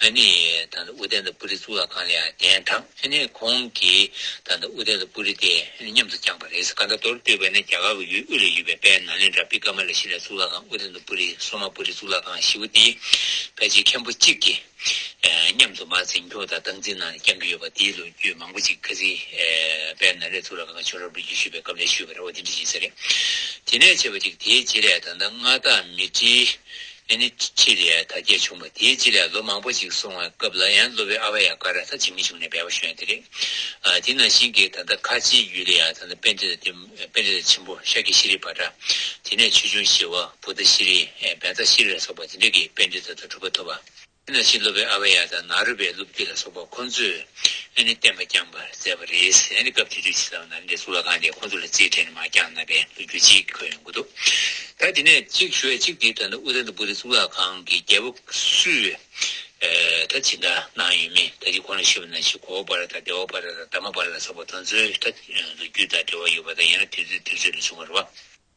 ཨ་ནི་ད་ལྟ་ཨུ་ཏན་ཏ་པུ་རི་གཙུག་ལག་ཁང་ལ་ཡང་གདན་དྲངས། ཨ་ནི་ཁོང་གིས་ད་ལྟ་ཨུ་ཏན་ཏ་པུ་རི་དེ་ཨ་ནི་མཉམ་དུ་བསྐྱངས་པ་རེད། གང་ལྟར་མདོར་བསྡུས་པ་ནི་རྒྱ་གར་གྱི་ཡུལ་དབུས་ལ་ཡོད་པའི་དཔལ་ནཱ་ལེནྡྲ་བི་ཀ་མ་ལ་ཤི་ལའི་གཙུག་ལག་ཁང་ཨུ་ཏན་ཏ་པུ་རི་སོ་མ་པུ་རི་གཙུག་ལག་ཁང་བཞི་པོ་དེ་ཕལ་ཆེར་མཁན་པོ་གཅིག་གིས་ཨ་མཉམ་དུ་མར་འཛིན་སྐྱོང་དང་སྟངས་འཛིན་གནང་ནས་བསྐྱངས་ཀྱི་ཡོད་པ་དེའི་ལོ་རྒྱུས་མང་པོ་ཅིག་ཁ་སང་ཨ་དཔལ་ནཱ་ལེནྡྲ་གཙུག་ལག་ཁང་གི་བྱུང་རབས་ལོ་རྒྱུས་ཞུས་པའི་སྐབས་ལ་ཞུས་པ་རེད། འོ་དེ་འདྲ་ཡིན་ས་རེད། དེ་ནས་བྱས་པ་ཅིག་དེའི་རྗེས་ལ་ད་ལྟ་མངའ་བདག་མཻ་ཏྲི་ཨ་ནི་ཁྲི་ལ་དར་རྒྱས་བྱུང་བ་དེའི་རྗེས་ལ་ལོ་མང་པོ་ཅིག་སོང་བའི་སྐབས་ལ་ཡང་སློབ་དཔོན་ཨ་བྷ་ཡ་ཀ་ར་ད་འཇིགས་མེད་འབྱུང་གནས་སྦས་པ་ཞུ་ཡ་དེ་རེད། ཨ་དེ་ནང་བཞིན་གྱི་ད་ལྟ་ཁ་ཆེའི་ཡུལ་ལ་ཡང་ད་ལྟ་པཎྜི་ཏ་དེ་པཎྜི་ཏ་ཆེན་པོ་ཤཱཀྱ་ཤྲཱི་བྷ་དྲ། དེ་ནས་ཆོས་སྐྱོང་ཞི་བ་བུདྡྷ་ཤྲཱི་ཨེ་བཛྲ་ཤྲཱི་ལ་སོགས་པ་དེ་འདྲ་གི་པཎྜི་ཏ་དང་གྲུབ་པ་ཐོབ་པ། དེ་ནང་བཞིན་སློབ་དཔོན་ཨ་བྷ་ཡ་དང་ནཱ་རོ་པའི་སློབ་བརྒྱུད་ལ་སོགས་པ་ཁོང་ཚོས་ཨ་ནི་བསྟན་པ་བསྐྱངས་པར་མཛད་པ་རེད། ཨ་ནི་སྐབས་དེ་དུས་ཕྱི་ལ་ནཱ་ལེནྡྲའི་གཙུག་ལག་ཁང་དེ་ཁོང་ཚོ་ལ་རྩིས་སྤྲད་ནས་མར་བསྐྱངས་གནང་བའི་ལོ་རྒྱུས་ཅིག་འཁོད་ཡོང་གི་འདུག་ད་དེ་ནས་གཅིག་ཞུ་ཡ་གཅིག་དེ་ད་ལྟ་ཨུ་ཏན་ཏ་པུ་རི་གཙུག་ལག་ཁང་གི་རྒྱལ་པོ་སུས་ཨེ་ད་སྦྱིན་བདག་གནང་ཡོད་མེད། ད་ཅི་གོང་ལ་ཞུས་པ་ནང་བཞིན་གོ་བ་པཱ་ལ་དང་དེ་བ་པཱ་ལ་དང་དྷརྨ་པཱ་ལ་ལ་སོགས་པ་དེ་ཚོའི་ད་ལོ་རྒྱུས་དང་འབྲེལ་བ་ཡོད་པ་དང་ཡང་ན་དུས་ཚོད་དུས་ཚོད་ལ་བྱུང་བ་རེད་བ།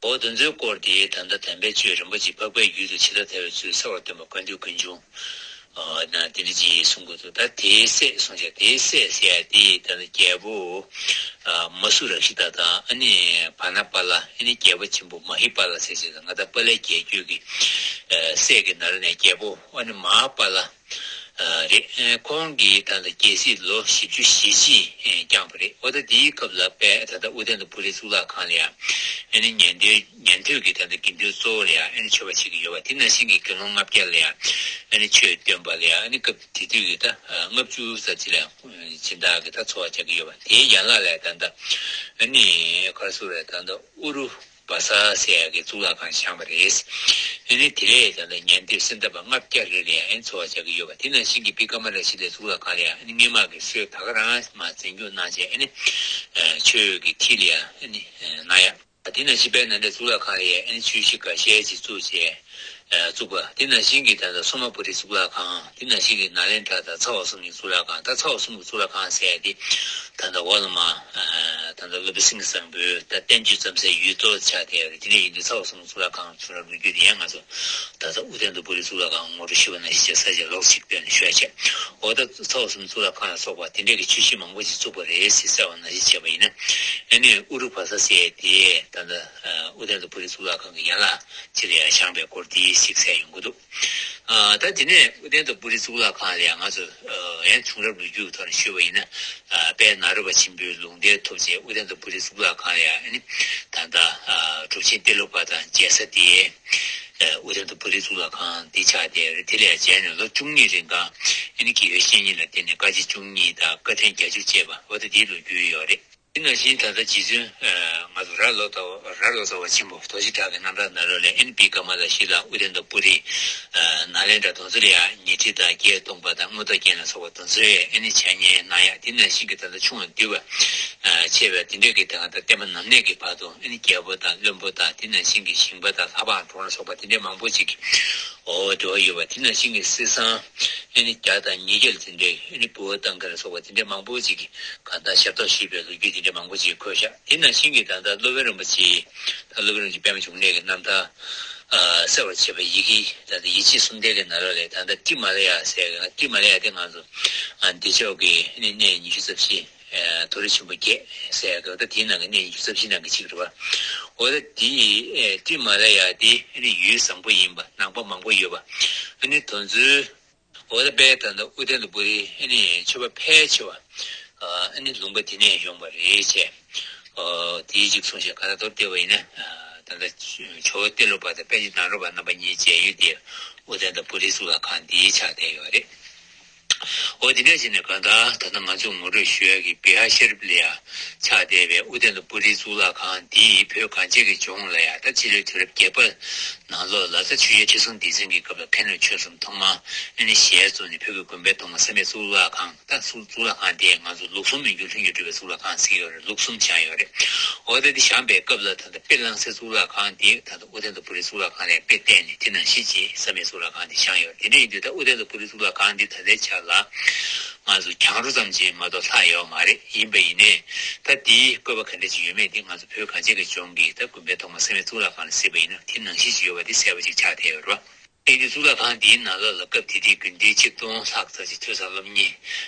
འོ་དེ་ཚོའི་སྐོར་དེ་ད་ལྟ་དམ་པའི་ཆོས་རིན་པོ་ཆེ་འཕགས་པའི་ཡུལ་དུ་ཇི་ལྟར་ཐལ་བའི་ཚུལ་གསལ་བར་སྟོན་པ་དགའ་འདུས་ཀུན་འབྱུང་། ཨ་ན་དེ་འདྲ་ཅིག་གསུང་གི་འདུག་ད་དེའི་སྲས་གསུངས་བྱས་དེའི་སྲས་ཟེར་ཡ་དེ་ད་ལྟ་རྒྱལ་པོ་ཨ་མ་སུ་རཀྵི་ཏ་དང་ཨ་ནི་བ་ན་པཱ་ལ་ཨ་ནི་རྒྱལ་པོ་ཆེན་པོ་མ་ཧི་པཱ་ལ་ཟེར་བྱས་ད་ང་ད་པཱ་ལའི་རྒྱལ་རྒྱུད་ཀྱི་ཨ་སྲས་ཀྱི་ནང་ནས་རྒྱལ་པོ་ཨ་ནི་མ་ཧཱ་པཱ་ལ། རེད། ཁོང་གིས་ད་ལྟ་རྒྱལ་སྲིད་ལོ་བཞི་བཅུ་ཞེ་གཅིག་བསྐྱངས་པ་རེད། འོ་ད་དེའི་སྐབས་ལ་དཔལ་ད་ལྟ་ཨུ་དན་ཏ་པུ་རི་གཙུག་ལག་ཁང་ལ་ཡང་ཨ་ནི་ཉན་ཐོས་ཉན་ཐོས་ཀྱི་ད་ལྟ་དགེ་འདུན་གཙོ་བོ་ལ་ཡང་ཨ་ནི་མཆོད་པ་བྱེད་ཀྱི་ཡོད་པ། དེ་ནང་བཞིན་གྱི་དགེ་སློང་ལྔ་བརྒྱ་ལ་ཡང་ཨ་ནི་ཆོས་སྟོན་པ་ལ་ཡང་ཨ་ནི་སྐབས་དེ་དུས་ཀྱི་ད་ལྔ་བཅུ་ཙམ་ཅིག་ལ་ཡང་སྦྱིན་བདག་གི་ད་འཚོ་བ་བྱ་གི་ཡོད་པ། དེའི་ཡན་ལག་ལ་ད་ལྟ་ཨ་ནི་ག་རེ་ཟེར་རེད། ད་ལྟ་ཨུ་རུ། བ་ས་ཟེར་ཡག་གི་གཙུག་ལག་ཁང་བཞེངས་པ་རེད། ཨ་ནི་དེ་ལས་ད་ལྟ་ཉན་ཐོས་གསན་བཏབ་པ་ལྔ་བརྒྱ་རེ་རེ་ཡང་འཚོ་བ་བྱ་གི་ཡོད་པ། དེ་ནང་བཞིན་གྱི་བི་ཀ་མ་ལ་ཤི་ལའི་གཙུག་ལག་ཁང་ལ་ཡང་ཨ་ནི་སྔོན་མ་གི་སྲོལ་ད་ག་རང་མར་འཛིན་སྐྱོང་གནང་བྱས་ཨ་ནི་ཆོས་ཀྱི་ཁྲིད་ལ་ཡང་ཨ་ནི་གནང་ཡག། དེ་ནང་བཞིན་དཔལ་ནཱ་ལེནྡྲའི་གཙུག་ལག་ཁང་ལ་ཡང་ཨ་ནི་ཆོས་གཞིས་འགའ་ཤས་ཅིག་བཙུགས་བྱས་བཙུགས་པ། དེ་ནང་བཞིན་གྱི་ད་ལྟ་སོ་མ་པུ་རི་གཙུག་ལག་ཁང་། དེ་ནང་བཞིན་གྱི་ནཱ་ལེནྡྲ་དང་ཚ་བ་གསུམ་གྱི་གཙུག་ལག་ཁང་། ད་ཚ་བ་གསུམ་གྱི་གཙུག་ལག་ཁང་ཟེར་ཡག་དེ་ད་ལྟ་འོག་ལ་མར་ད་ལྟ་སློབ་དཔོན་སེང་གེ་བཟང་པོའི་ད་བསྟན་བཅོས་བརྩམས་སའི་ཡུལ་ཚོ་ཆགས་བསྡད་ཡོད་རེད། དེ་འདྲ་ཡིན་དུས་ཚ་བ་གསུམ་གཙུག་ལག་ཁང་བྱུང་རབས་ལོ་རྒྱུས་དེ་ཡང་ང་ཚོ་ད་ལྟ་ཨུ་དན་ཏ་པུ་རི་གཙུག་ལག་ཁང་ངོ་སྤྲོད་ཞུས་པ་ནང་བཞིན་བྱས་ས་ཆ་ལོགས་ཤིག་སྟོན་ནས་ཞུ་ཡ་བྱས། འོ་ད་ཚ་བ་གསུམ་གཙུག་ལག་ཁང་ལ་སོགས་པ་དེ་འདྲ་གི་ཆོས་གཞིས་མང་པོ་ཞིག་བཙུགས་པ་རེད་ཟེར་གསལ་བ་ནང་བཞིན་བྱས་པ་ཡིན་ན། ཨ་ནི་ཨུ་རུ་བ་ས་ཟེར་དེ་ད་ལྟ་ཨུ་དན་ཏ་པུ་རི་གཙུག་ལག་ཁང་གི་ཡན་ལག་ཅིག་ལ་ཡང་བཞེངས་པའི་སྐོར་དེ་ཞིག་གསལ་ཡོང་གི་འདུག། ཨ་ད་དེ་ནས་ཨུ་དན་ཏ་པུ་རི་གཙུག་ལག་ཁང་ལ་ཡང་ང་ཚོ་ཨ་ཡང་བྱུང་རབས་ལོ་རྒྱུས་ཐོག་ནས་ཞུས་པ་ཡིན་ན། ཨ་དཔལ་ནཱ་རོ་པ་ཆེན་པོའི་ལུང་བསྟན་ཐོབ་རྗེས་ཨུ་དན་ཏ་པུ་རི་གཙུག་ལག་ཁང་ལ་ཡང་ཨ་ནི་ད་ལྟ་ཨ་གྲུབ་ཆེན་ཏེ་ལོ་པ་དང་མཇལ་ས་དེ་ཨ་ཨུ་དན་ཏ་པུ་རི་གཙུག་ལག་ཁང་འདི་ཆགས་བསྡད་རེད། དེ་ལས་མཇལ་ནས་ལོ་བཅུ་གཉིས་རིང་ག་ཨ་ནི་དགེ་བའི་བཤེས་གཉེན་ལ་བརྟེན་ནས་བཀའ་རྒྱ་བཅུ་གཉིས་དང་བཀའ་ཐུན་བརྒྱད་ཅུ་བཅས་པ་འོ་ད་དེའི་ལོ་རྒྱུས་ཡོད་རེད། དེ་ནང་བཞིན་ད་ལྟ་རྗེ་བཙུན་ང་ཚོ་རྭ་ལོ་ཙཱ་བ་རྭ་ལོ་ཙཱ་བ་ཆེན་པོ་རྡོ་རྗེ་གྲགས་ཀྱི་རྣམ་ཐར་ནང་ལོགས་ལ་ཨ་ནི་བི་ཀ་མ་ལ་ཤི་ལ་ཨུ་དན་ཏ་པུ་རི་ནཱ་ལེནྡྲ་དེ་ཚོ་ལ་ཡང་ཉི་ཁྲི་དང་བརྒྱད་སྟོང་པ་དང་མངོན་རྟོགས་རྒྱན་ལ་སོགས་པ་དེ་ཚོའི་ཨ་ནི་འཆད་ཉན་གནང་ཡག། དེ་ནང་བཞིན་གྱི་ད་ལྟ་ཆུང་བ་འདུས་པ་ཆེ་བའི་དེ་འདྲས་ཀྱི་ད་ག་ད་བསྟན་པ་ནམ་གནས་ཀྱི་བར་དུ་ཨ་ནི་རྒྱལ་པོ་དང་བློན་པོ་དང་དེ་ནང་བཞིན་གྱི་ཞིང་པ་དང་ལྷ་འབངས་གྲོང་ལ་སོགས་པ་དེ་འདྲས་མང་པོ་ཅིག་གི་འོ་འབྲེལ་བ་ཡོད་པ། དེ་ནང་བཞིན་གྱི་སྲིད་བཟང་ཨ་ནི་བརྒྱ་དང་ཉིས་བརྒྱ་ལ་དེ་འདྲའི་ཨ་ནི་འབུལ་བ་བཏང་མཁན་ལ་སོགས་པ་དེ་འདྲའི་མང་པོ་ཅིག་གིས་གང་ལྟར་ཞབས་ཏོག་ཞུས་པའི་ལོ་རྒྱུས་དེ་འདྲའི་མང་པོ་ཅིག་འཁོད་བཞག། དེ་ནང་བཞིན་གྱི་ད་ལྟ་སློབ་དཔོན་རིན་པོ་ཆེ་ད་སློབ་དཔོན་རིན་པོ་ཆེ་པདྨ་འབྱུང་གནས་ཀྱི་རྣམ་ཐར་གསལ་བར་བྱེད་པ་ཡི་གེ་ད་ལྟ་ཡིད་ཆེས་གསུམ་ལྡན་གྱི་ནང་ལོགས་ལས་ད་ལྟ་ཏྲི་མ་ལ་ཡ་ཟེར་གི། ཏྲི་མ་ལ་ཡ་དེ་ང་ཚོ་བདེ་མཆོག་གི་ཨ་ནི་གནས་ཉི་ཤུ་རྩ་བཞི། མཐོ་རིས་ཆེན་པོ་བརྒྱད་ཟེར་ཡག་གི་འོ་ད་དེའི་ནང་གི་གནས་ཉི་ཤུ་རྩ་བཞི་ནང་གི་གཅིག་རེད་བ། འོ་ད་དེ་ཏྲི་མ་ལ་ཡ་དེ་ཨ་ནི་ཡུལ་བཟང་པོ་ཡིན་པ། ནང་པ་མང་པོ་ཡོད་པ། ཨ་ནི་དེ་ཚོའི་འོ་ད་དཔལ་ད་ལྟ་ཨུ་དན་ཏ་པུ་རི་ཨ་ནི་ཆོས་པ་ཕལ་ཆེ་བ་ཨ་ནི་ལུང་པ་དེ་ནས་ཡོང་བ་རེད་བྱས། དེའི་གཅིག་གསུངས་བྱས། ག་ད་མདོར་བསྡུས་པ་ཡིན་ན་ད་ལྟ་ཇོ་བོ་ཏེ་ལོ་པ་དང་དཔལ་ཆེན་ནཱ་རོ་པ་རྣམ་པ་གཉིས་མཇལ་ཡུལ་དེ་ཨུ་དན་ཏ་པུ་རི་གཙུག་ལག་ཁང་འདི་ཆགས་བསྡད་ཡོད་རེད། འོ་དེ་འདྲ་བྱས་ནས་གང་ལྟར་ད་ལྟ་ང་ཚོས་ངོ་སྤྲོད་ཞུ་ཡག་གི་བི་ཧར་ཤ་རིབ་ལ་ཡ་ཆགས་བསྡད་པའི་ཨུ་དན་ཏ་པུ་རི་གཙུག་ལག་ཁང་འདིས་བོད་གངས་ཅན་གྱི་ལྗོངས་ལ་ཡ་ད་སྤྱི་ལོའི་དུས་རབས་བརྒྱད་པ་ནང་ལོགས་ལ་ད་ཆོས་རྒྱལ་ཁྲི་སྲོང་ལྡེ་བཙན་གྱི་སྐབས་ལ་མཁན་སློབ་ཆོས་གསུམ་ཐོག་མར་ཨ་ནི་ཞལ་བཙུགས་ནས་བོད་ཀྱི་དགོན་པའི་ཐོག་མ་བསམ་ཡས་གཙུག་ལག་ཁང་། ད་གཙུག་གཙུག་ལག་ཁང་དེ་ང་ཚོ་ལུགས་གསུམ་མི་འགྱུར་ལྷུན་གྱིས་གྲུབ་པའི་གཙུག་ལག་ཁང་ཟེར་གྱི་ཡོད་རེད། ལུགས་གསུམ་བཞེངས་ཡོད་རེད། འོ་ད་དེ་བཞེངས་པའི་སྐབས་ལ་ད་ལྟ་དཔེ་བླངས་སའི་གཙུག་ལག་ཁང་དེ་ད་ལྟ་ཨུ་དན་ཏ་པུ་རི་གཙུག་ལག་ཁང་ལ་དཔེ་བལྟས་ནས་དེ་ནང་བཞིན་གྱི་བསམ་ཡས་གཙུག་ལག་ཁང་དེ་བཞེངས་ཡོད་རེད། དེ་འདྲ་ཡིན་དུས་ད་ཨུ་དན་ཏ་པུ་རི་གཙུག་ལག་ཁང་འདི་ད་ལྟའི་ཆར་ལ་ང་ཚོ་གྱང་རོ་ཙམ་ཅིག་མ་གཏོགས་ལྷག་ཡོད་མ་རེད། ཡིན་པ་ཡིན་ནའི་ད་དེའི་བཀོད་པ་ག་འདྲ་ཅིག་ཡོད་མེད་དེ་ང་ཚོ་བོད་གངས་ཅན་གྱི་ལྗོངས་ཀྱི་ད་དགོན་པའི་ཐོག་མ་བསམ་ཡས་གཙུག་ལག་ཁང་ལ་གཟིགས་པ་ཡིན་ན་དེ་ནང་བཞིན་ཅིག་ཡོད་པ་དེ་གསལ་པོ་ཅིག་ཆགས་བསྡད་ཡོད་རེད་བ། དེ་དུས་གཙུག་ལག་ཁང་འདིའི་ནང་ལོགས་ལ་སྐབས་དེ་དུས་དགེ་འདུན་ཆིག་སྟོང་ལྷག་ཙམ་ཅིག་ཐོས་བསམ་སློབ་གཉེར་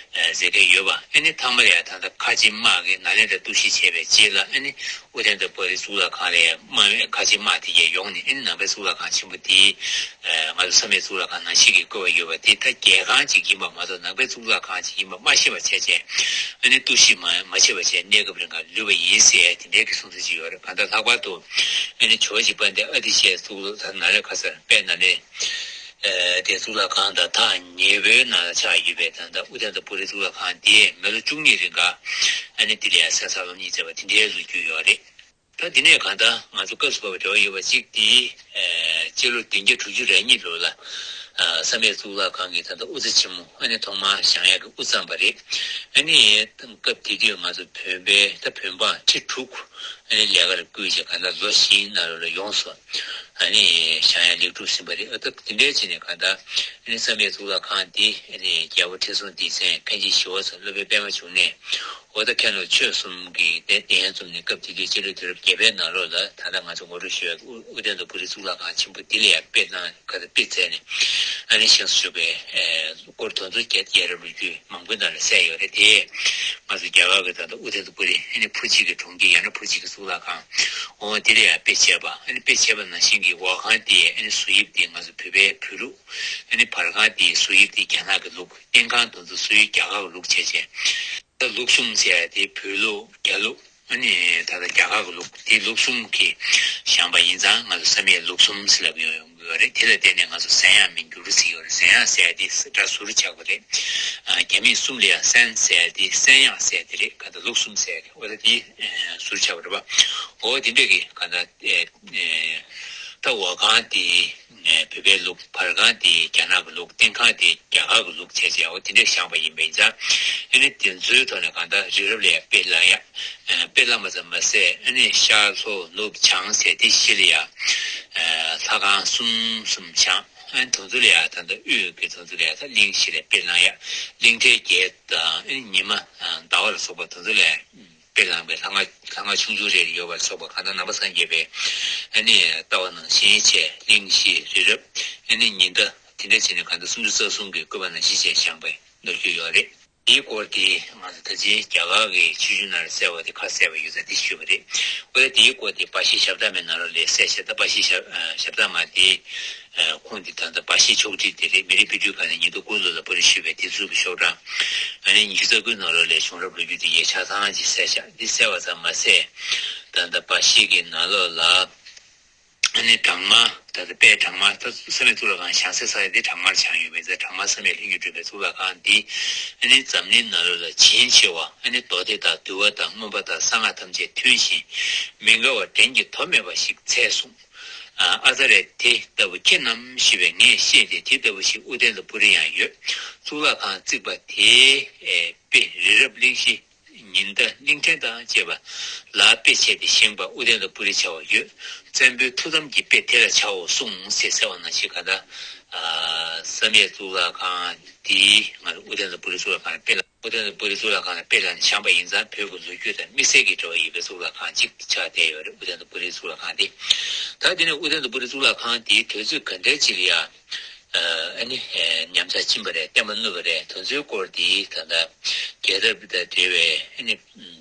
མཛད་མཁན་ཡོད་པ། ཨ་ནི་ཐ་མར་ཡང་ད་ལྟ་ཁ་ཆེ་དམག་གིས་ནཱ་ལེནྡྲ་གཏོར་བཤིག་བྱས་པའི་རྗེས་ལ་ཨ་ནི་ཨུ་དན་ཏ་པུ་རི་གཙུག་ལག་ཁང་ལ་ཡང་དམག་མི་ཁ་ཆེ་དམག་དེ་གས་ཡོང་ནས་ཨ་ནི་ནང་པའི་གཙུག་ལག་ཁང་ཆེན་པོ་དེ་ང་ཚོ་བསམ་ཡས་གཙུག་ལག་ཁང་ནང་བཞིན་གྱི་བཀོད་པ་ཡོད་པ་དེ་ད་རྒྱལ་ཁང་ཅིག་ཡིན་པ་མ་གཏོགས་ནང་པའི་གཙུག་ལག་ཁང་ཅིག་ཡིན་པ་མ་ཤེས་པ་བྱས་བྱས་ཨ་ནི་གཏོར་བཤིག་མ་མ་བྱས་པ་བྱས་གནས་སྐབས་རིང་ག་ལུས་པ་ཡིན་ཟེར་དེ་འདྲའི་གི་གསུང་ཚུལ་ཅིག་ཡོད་རེད། གང་ལྟར་ལྷག་པར་དུ་ཨ་ནི་ཇོ་བོ་རྗེ་དཔལ་ལྡན་ཨ་ཏི་ཤའི་གཙུག་ལག་ད་ནཱ་ལེ་ཁ་སར་དཔལ་ནཱ་ལེ། ཨ་དེ་གཙུག་ལག་ཁང་དང་ཐག་ཉེ་བོའི་ནང་ལ་ཆགས་ཡོད་པའི་ད་ལྟ་ཨུ་དན་ཏ་པུ་རི་གཙུག་ལག་ཁང་དེ་མི་ལོ་བཅུ་གཉིས་རིང་ག་ཨ་ནི་དེ་ལ་ཡང་གསན་བསམ་སློབ་གཉེར་མཛད་པ་དེ་འདྲའི་ལོ་རྒྱུས་ཡོད་རེད། ད་འདི་ནས་གང་ལྟར་ང་ཚོ་སྐབས་སུ་བབས་པའི་འབྲེལ་བ་ཡོད་པ་གཅིག་དེ་ཨ་སྤྱི་ལོ་བདུན་བརྒྱ་དྲུག་ཅུ་རེ་གཉིས་ལོ་ལ་ཨ་བསམ་ཡས་གཙུག་ལག་ཁང་གི་ད་ལྟ་དབུ་རྩེ་ཆེན་མོ་ཨ་ནི་ཐོག་མར་བཞེངས་ཡག་གི་དབུ་བརྩམས་པ་རེད། ཨ་ནི་སྐབས་དེ་དུས་ང་ཚོ་བོད་པའི་ད་བོད་འབངས་ཁྲི་དྲུག་ཨ་ནི་ལས་ཀར་བསྐུལ་བྱས་གང་ལྟར་ལོ་བཞིའི་ནང་ལོགས་ལ་ཡོངས་སུ་ཨ་ནི་བཞེངས་ཡག་ལེགས་གྲུབ་ཟིན་པ་རེད། ཨ་ད་དེ་འདྲའི་བྱས་ནས་གང་ལྟར་ཨ་ནི་བསམ་ཡས་གཙུག་ལག་ཁང་འདི་ཨ་ནི་རྒྱལ་པོ་ཁྲི་སྲོང་ལྡེ་བཙན་མཁན་ཆེན་ཞི་བ་འཚོ་སློབ་དཔོན་པདྨ་འབྱུང་གནས་འོ་ད་མཁན་སློབ་ཆོས་གསུམ་གྱི་གདན་གདན་འཛོམས་ནས་སྐབས་དེ་དུས་སྤྱི་ལོའི་དུས་རབས་བརྒྱད་པའི་ནང་ལོགས་ལ་ད་ལྟ་ང་ཚོ་ངོ་སྤྲོད་ཞུ་བའི་ཨུ་ཨུ་དན་ཏ་པུ་རི་གཙུག་ལག་ཁང་ཆེན་པོ་འདི་ལ་ཡང་དཔེ་གནང་ག་ད་དཔེ་བཙལ་ནས་ཨ་ནི་བཞེངས་སུ་བཅུག་པའི་སྐོར་དོན་ཚོ་རྒྱ་རྒྱལ་རབས་ལོ་རྒྱུས་མང་པོའི་ནང་ལ་གསལ་ཡོད་རེད་དེ། ང་ཚོ་རྒྱ་གར་གྱི་ད་ལྟ་ཨུ་ཏན་ཏུ་པུ་རི་ཨ་ནི་ཕུ་གཅིག་གི་གྲོང་ཁྱེར་ཡང་ན་ཕུ་གཅིག་གི་གཙུག་ལག་ཁང་འོ་དེ་ལ་ཡང་དཔེ་བྱས་པ། ཨ་ནི་དཔེ་བྱས་པ་ནང་བཞིན་གྱི་འོག་ཁང་དེ་ཨ་ནི་བཟོ་དབྱིབས་དེ་ང་ཚོ་བོད་པའི་བོད་ལུགས་ཨ་ནི་བར་ཁང་དེ་བཟོ་དབྱིབས་དེ་རྒྱ་ནག་གི་ལུགས། སྟེང་ཁང་དེ་ཚོ་བཟོ་དབྱིབས་རྒྱ་གར་གྱི་ལུགས་བྱས་བྱས། ད་ལུགས་གསུམ་ཟེར་ཡ་དེ་བོད་ལུགས་རྒྱ་ལུགས་ཨ་ནི་ད་ལྟ་རྒྱ་གར་གྱི་ལུགས་དེ་ལུགས་གསུམ་གྱི་བཞེངས་པ་ཡིན་ཙང་ང་ཚོ་བསམ་ཡས་ལུགས་གསུམ་ཟེར་ལབ་ཡོང་ཡོང་གི་ཡོད་རེད། དེ་ལ་བརྟེན་ནས་ང་ཚོ་ཟན་ཡང་མི་འགྱུར་ཟེར་ཡོད་རེད། ཟན་ཡང་ཟེར་ཡ་དེ་སྒྲ་ཟུར་ཆག་པ་རེད། ཨ་རྒྱ་མི་གསུམ་ལ་ཡང་སན་ཟེར་ཡ་དེ་སན་ཡང་ཟེར་ཡ་དེ་རེད། ག་ད་ལུགས་གསུམ་ཟེར་ཡ་དེ་འོ་ད་དེ་ཟུར་ཆག་པ་རེད་པ། འོ་དེ་འདྲ་གི་ག་ད་ད་འོག་ཁང་དེ་བོད་པའི་ལུགས། བར་ཁང་དེ་རྒྱ་ནག་གི་ལུགས། སྟེང་ཁང་དེ་རྒྱ་གར་གྱི་ལུགས་བྱས་བྱས་འོ་དེ་འདྲ་བཞེངས་པ་ཡིན་པ་ཡིན་ཙང་། ཨ་ནི་དེ་ཚོའི་ཐོག་ནས་གང་ལྟར་རི་རབ་ལ་ཡང་དཔེ་ལེན་ཡ། ཨ་དཔེ་ལེན་པ་ཙམ་མ་ཟད་ཨ་ནི་ཤར་ལྷོ་ནུབ་བྱང་ཟེར་དེ་བཞི་ལ་ཡང་ལྷ་ཁང་གསུམ་གསུམ་བཞེངས། ཨ་ནི་དེ་ཚོ་ལ་ཡང་ད་ལྟ་དབུས་ཀྱི་དེ་ཚོ་ལ་ཡང་ད་གླིང་བཞི་ལ་དཔེ་ལེན་ཡ། གླིང་ཕྲན་བརྒྱད་དང་ཨ་ནི་ཉི་མ་ཟླ་བ་ལ་སོགས་པ་དེ་ཚོ་ལ་དཔེ་བླངས་པའི་ལྷ་ཁང་ལྷ་ཁང་ཆུང་ཆུང་རེ་རེ་ཡོད་པ་ལ་སོགས་པ། གང་ལྟར་ནང་པ་སངས་རྒྱས་པའི་ཨ་ནི་ལྟ་བ་ནང་བཞིན་བྱས། གླིང་བཞི་རི་རབ་ཨ་ནི་ཉི་ཟླ་དེ་འདྲ་བྱས་ནས་གང་ལྟར་སུམ་ཅུ་རྩ་གསུམ་གྱི་བཀོད་པ་ནང་བཞིན་བྱས་བཞེངས་པའི་ལོ་རྒྱུས་ཡོད་རེད། དེའི་སྐོར་དེ་ང་ཚོ་ད་ཅི་རྒྱ་གར་གྱི་ཆོས་འབྱུང་ནང་ལ་གསལ་བ་དེ་ཁ་གསལ་བ་ཡོད་ཙང་དེ་ཞུས་པ་རེད། འོ་ན་དེའི་སྐོར་དེ་བཀྲ་ཤིས་ཞབས་བརྟན་མའི་ནང་ལོགས་ལ་གསལ་བཤད། ད་བཀྲ་ཤིས་ཞབས་ཞབས་བརྟན་མ་དེ། ཁོང་གིས་ད་ལྟ་བཀྲ་ཤིས་ཆོག་ཁྲིགས་དེ་རེད། མི་རིགས་དཔེ་སྐྲུན་ཁང་ནས་ཉིས་སྟོང་དགུ་ལོ་ལ་པར་སྐྲུན་ཞུས་པའི་དེབ་གཟུགས་ཀྱི་ཤོག་གྲངས་ཨ་ནི་ཉི་ཤུ་རྩ་དགུའི་ནང་ལོགས་ལ་བྱུང་རབས་ལོ་རྒྱུས་དེ་ཡིག་ཆ་ཚང་ཅིག་གསལ་བཞག་འདི་གསལ་བ་ཙམ་མ་ཟད། ད་ལྟ་བཀྲ་ཤིས་ཀྱི་ནང་ལོགས་ལ་ཨ་ནི་བྲག་དམར། ད་ལྟ་དཔལ་བྲག་དམར། ད་བསམ་ཡས་གཙུག་ལག་ཁང་བཞེངས་སའི་ས་ཡ་དེ་བྲག་དམར་བྱས་ཡོད་པས། ད་བྲག་དམར་བསམ་ཡས་ལྷུན་གྱིས་གྲུབ་པའི་གཙུག་ལག་ཁང་འདི་ཨ་ནི་འཛམ་གླིང་ནང་ལོགས་ལ་བྱིན་ཆེ་བ། ཨ་ནི་མདོ་སྡེ་དང་འདུལ་བ་དང་མངོན་པ་དང་གསང་སྔགས་ཐམས་ཅད་མཐུན་ཞིང་། མི་འགལ་བ་བྲན་གྱི་དོ་མེད་པ་ཞིག་འཚལ་གསུངས། ཨ་ཙ་རེ། དེ་ལྟ་བུ་ཁྱེད་རྣམས་ཤེས་པས་ངས་ཤེས་ཏེ། དེ་ལྟ་བུ་ཞིག་ཨུ་ཏན་ཏ་པུ་རི་ཡང་ཡོད། གཙུག་ལག་ཁང་བརྩིགས་པ་དེའི་དཔེ་རི་རབ་གླིང་བཞི་ཉི་ཟླ་གླིང་ཕྲན་དང་བཅས་པ་ལ་དཔེ་བྱས་ཏེ་བཞེངས་པ་ཨུ་ཏན་ཏ་པུ་རི་བྱ་བ་ཡོད། བཙན་པོའི་ཐུགས་དམ་གྱི་དཔེ་དེ་ལ་བྱའོ་གསུངས་ཞེས་གསལ་བ་ནང་བཞིན་ག་ད་བསམ་ཡས་གཙུག་ལག་ཁང་འདི་ང་ཚོ་ཨུ་ཏན་ཏ་པུ་རི་གཙུག་ལག་ཁང་ལ་དཔེ་ལ། ཨུ་ཏན་ཏ་པུ་རི་གཙུག་ལག་ཁང་ལ་དཔེ་ལ་བཞེངས་པ་ཡིན་ཙང་བོད་ཀྱི་ལོ་རྒྱུས་དང་དམིགས་བསལ་གྱི་འབྲེལ་བ་ཡོད་པའི་གཙུག་ལག་ཁང་གཅིག་ཆགས་བསྡད་ཡོད་རེད། ཨུ་ཏན་ཏ་པུ་རི་གཙུག་ལག་ཁང་དེ། ད་དེ་ནས་ཨུ་ཏན་ཏ་པུ་རི་གཙུག་ལག་ཁང་དེའི་དུས་ཚོད་ག་འདྲའི་ཅིག་ལ་ཡ་ཨ་ནི་ཉམས་ཆག་ཕྱིན་པ་རེད། བརྟན་པ་བསྣུབས་པ་རེད། དེ་ཚོའི་སྐོར་དེ་ད་ལྟ་རྒྱལ་རབས་དང་འབྲེལ་བའི་ཨ་ནི་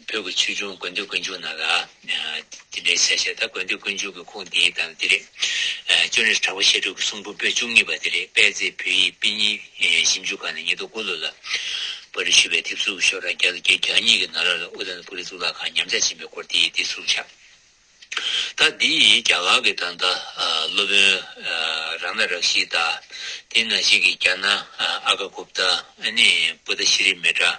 བོད་ཀྱི་ཆོས་འབྱུང་དགོན་སྡེ་དཀོན་མཆོག་ནང་ལ། དེ་འདྲའི་གསལ་བཤད། ད་དགོན་སྡེ་དཀོན་མཆོག་གི་ཁུངས་དེ་དང་དེ་རེད། ཨ་ཅོ་ནེ་གྲགས་པ་བཤད་སྒྲུབ་ཀྱི་གསུང་འབུམ་པོད་བཅུ་གཉིས་པ་དེ་རེད། དཔལ་བརྩེགས་བོད་ཡིག་དཔེ་རྙིང་ཞིབ་འཇུག་ཁང་ནས་ཉིས་སྟོང་དགུ་ལོ་ལ་པར་ཞུས་པའི་དེབ་གཟུགས་ཤོག་གྲངས་བརྒྱ་དང་བརྒྱད་ཅུ་གྱ་གཉིས་ཀྱི་ནང་ལོགས་ལ་ཨུ་ཏན་ཏ་པུ་རི་གཙུག་ལག་ཁང་ཉམས་ཆག་ཕྱིན་པའི་སྐོར་དེ་དེ་ཟུར་ཆག་ད་འདི་ཡིས་རྒྱ་གར་གྱི་ད་ལྟ་སློབ་དཔོན་རཏྣ་རཀྵི་ཏ། དེ་ནང་བཞིན་གྱི་རྒྱ་ནག་ཨ་ཀ་གུཔྟ། ཨ་ནི་བུདྡྷ་ཤྲཱི་མི་ཏྲ།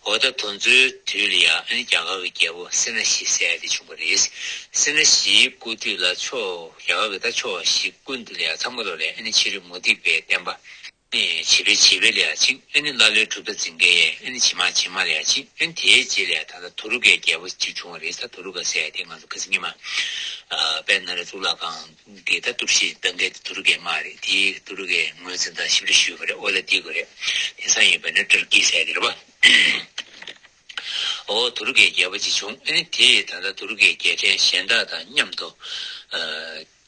འོ་ད་དེ་ཚོའི་དུས་ལ་ཡང་ཨ་ནི་རྒྱ་གར་གྱི་རྒྱལ་པོ་སེ་ན་ཞི་ཟེར་ཡ་དེ་བྱུང་བ་རེད། སེ་ན་ཞིའི་སྐུ་དུས་ལ་ཕྱོགས་རྒྱ་གར་གྱི་ད་ཕྱོགས་བཞི་ཀུན་ཏུ་ལ་ཡང་ཚང་མ་ལོ་ལས་ཨ་ནི་ཕྱི་རོལ་མུ་སྟེགས་པའི་བསྟན་པ་ཨ་ནི་བྱེ་བའི་བྱེ་བ་ལ་ཡང་ཕྱིན། ཨ་ནི་ཀླ་ཀློའི་གྲུབ་མཐའ་འཛིན་མཁན་ཨ་ནི་ཇི་མ་ཇི་མ་ལ་ཡང་ཕྱིན། ཨ་ནི་དེའི་རྗེས་ལ་ཡང་ད་ལྟ་དུ་རུ་ཀའི་རྒྱལ་པོ་གཅིག་བྱུང་བ་རེད། ད་དུ་རུ་ཀ་ཟེར་ཡ་དེ་ང་ཚོ་ཁ་སང་ཉི་མ་དཔལ་ནཱ་ལེནྡྲ་གཙུག་ལག་ཁང་གི་ད་གཏོར་བཤིག་གཏང་མཁན་དེ་དུ་རུ་ཀའི་དམག་རེད། དེའི་དུ་རུ་ཀའི་ངོས་འཛིན་སྟངས་ཞིབ་ཕྲ་ཞུས་པ་རེད། ཨོ་ལ་དེ་གོ་རེད། དེང་སང་ཡིན་པ་ན་ཏུར་ཀི་ཟེར་དེ་རེད་པ། ཨོ་དུ་རུ་ཀའི་རྒྱལ་པོ་ཅིག་བྱུང་། ཨ་ནི་དེས་ད་ལྟ་དུ་རུ་ཀའི་རྒྱལ་ཕྲན་གཞན་དག་དང་མཉམ་དུ་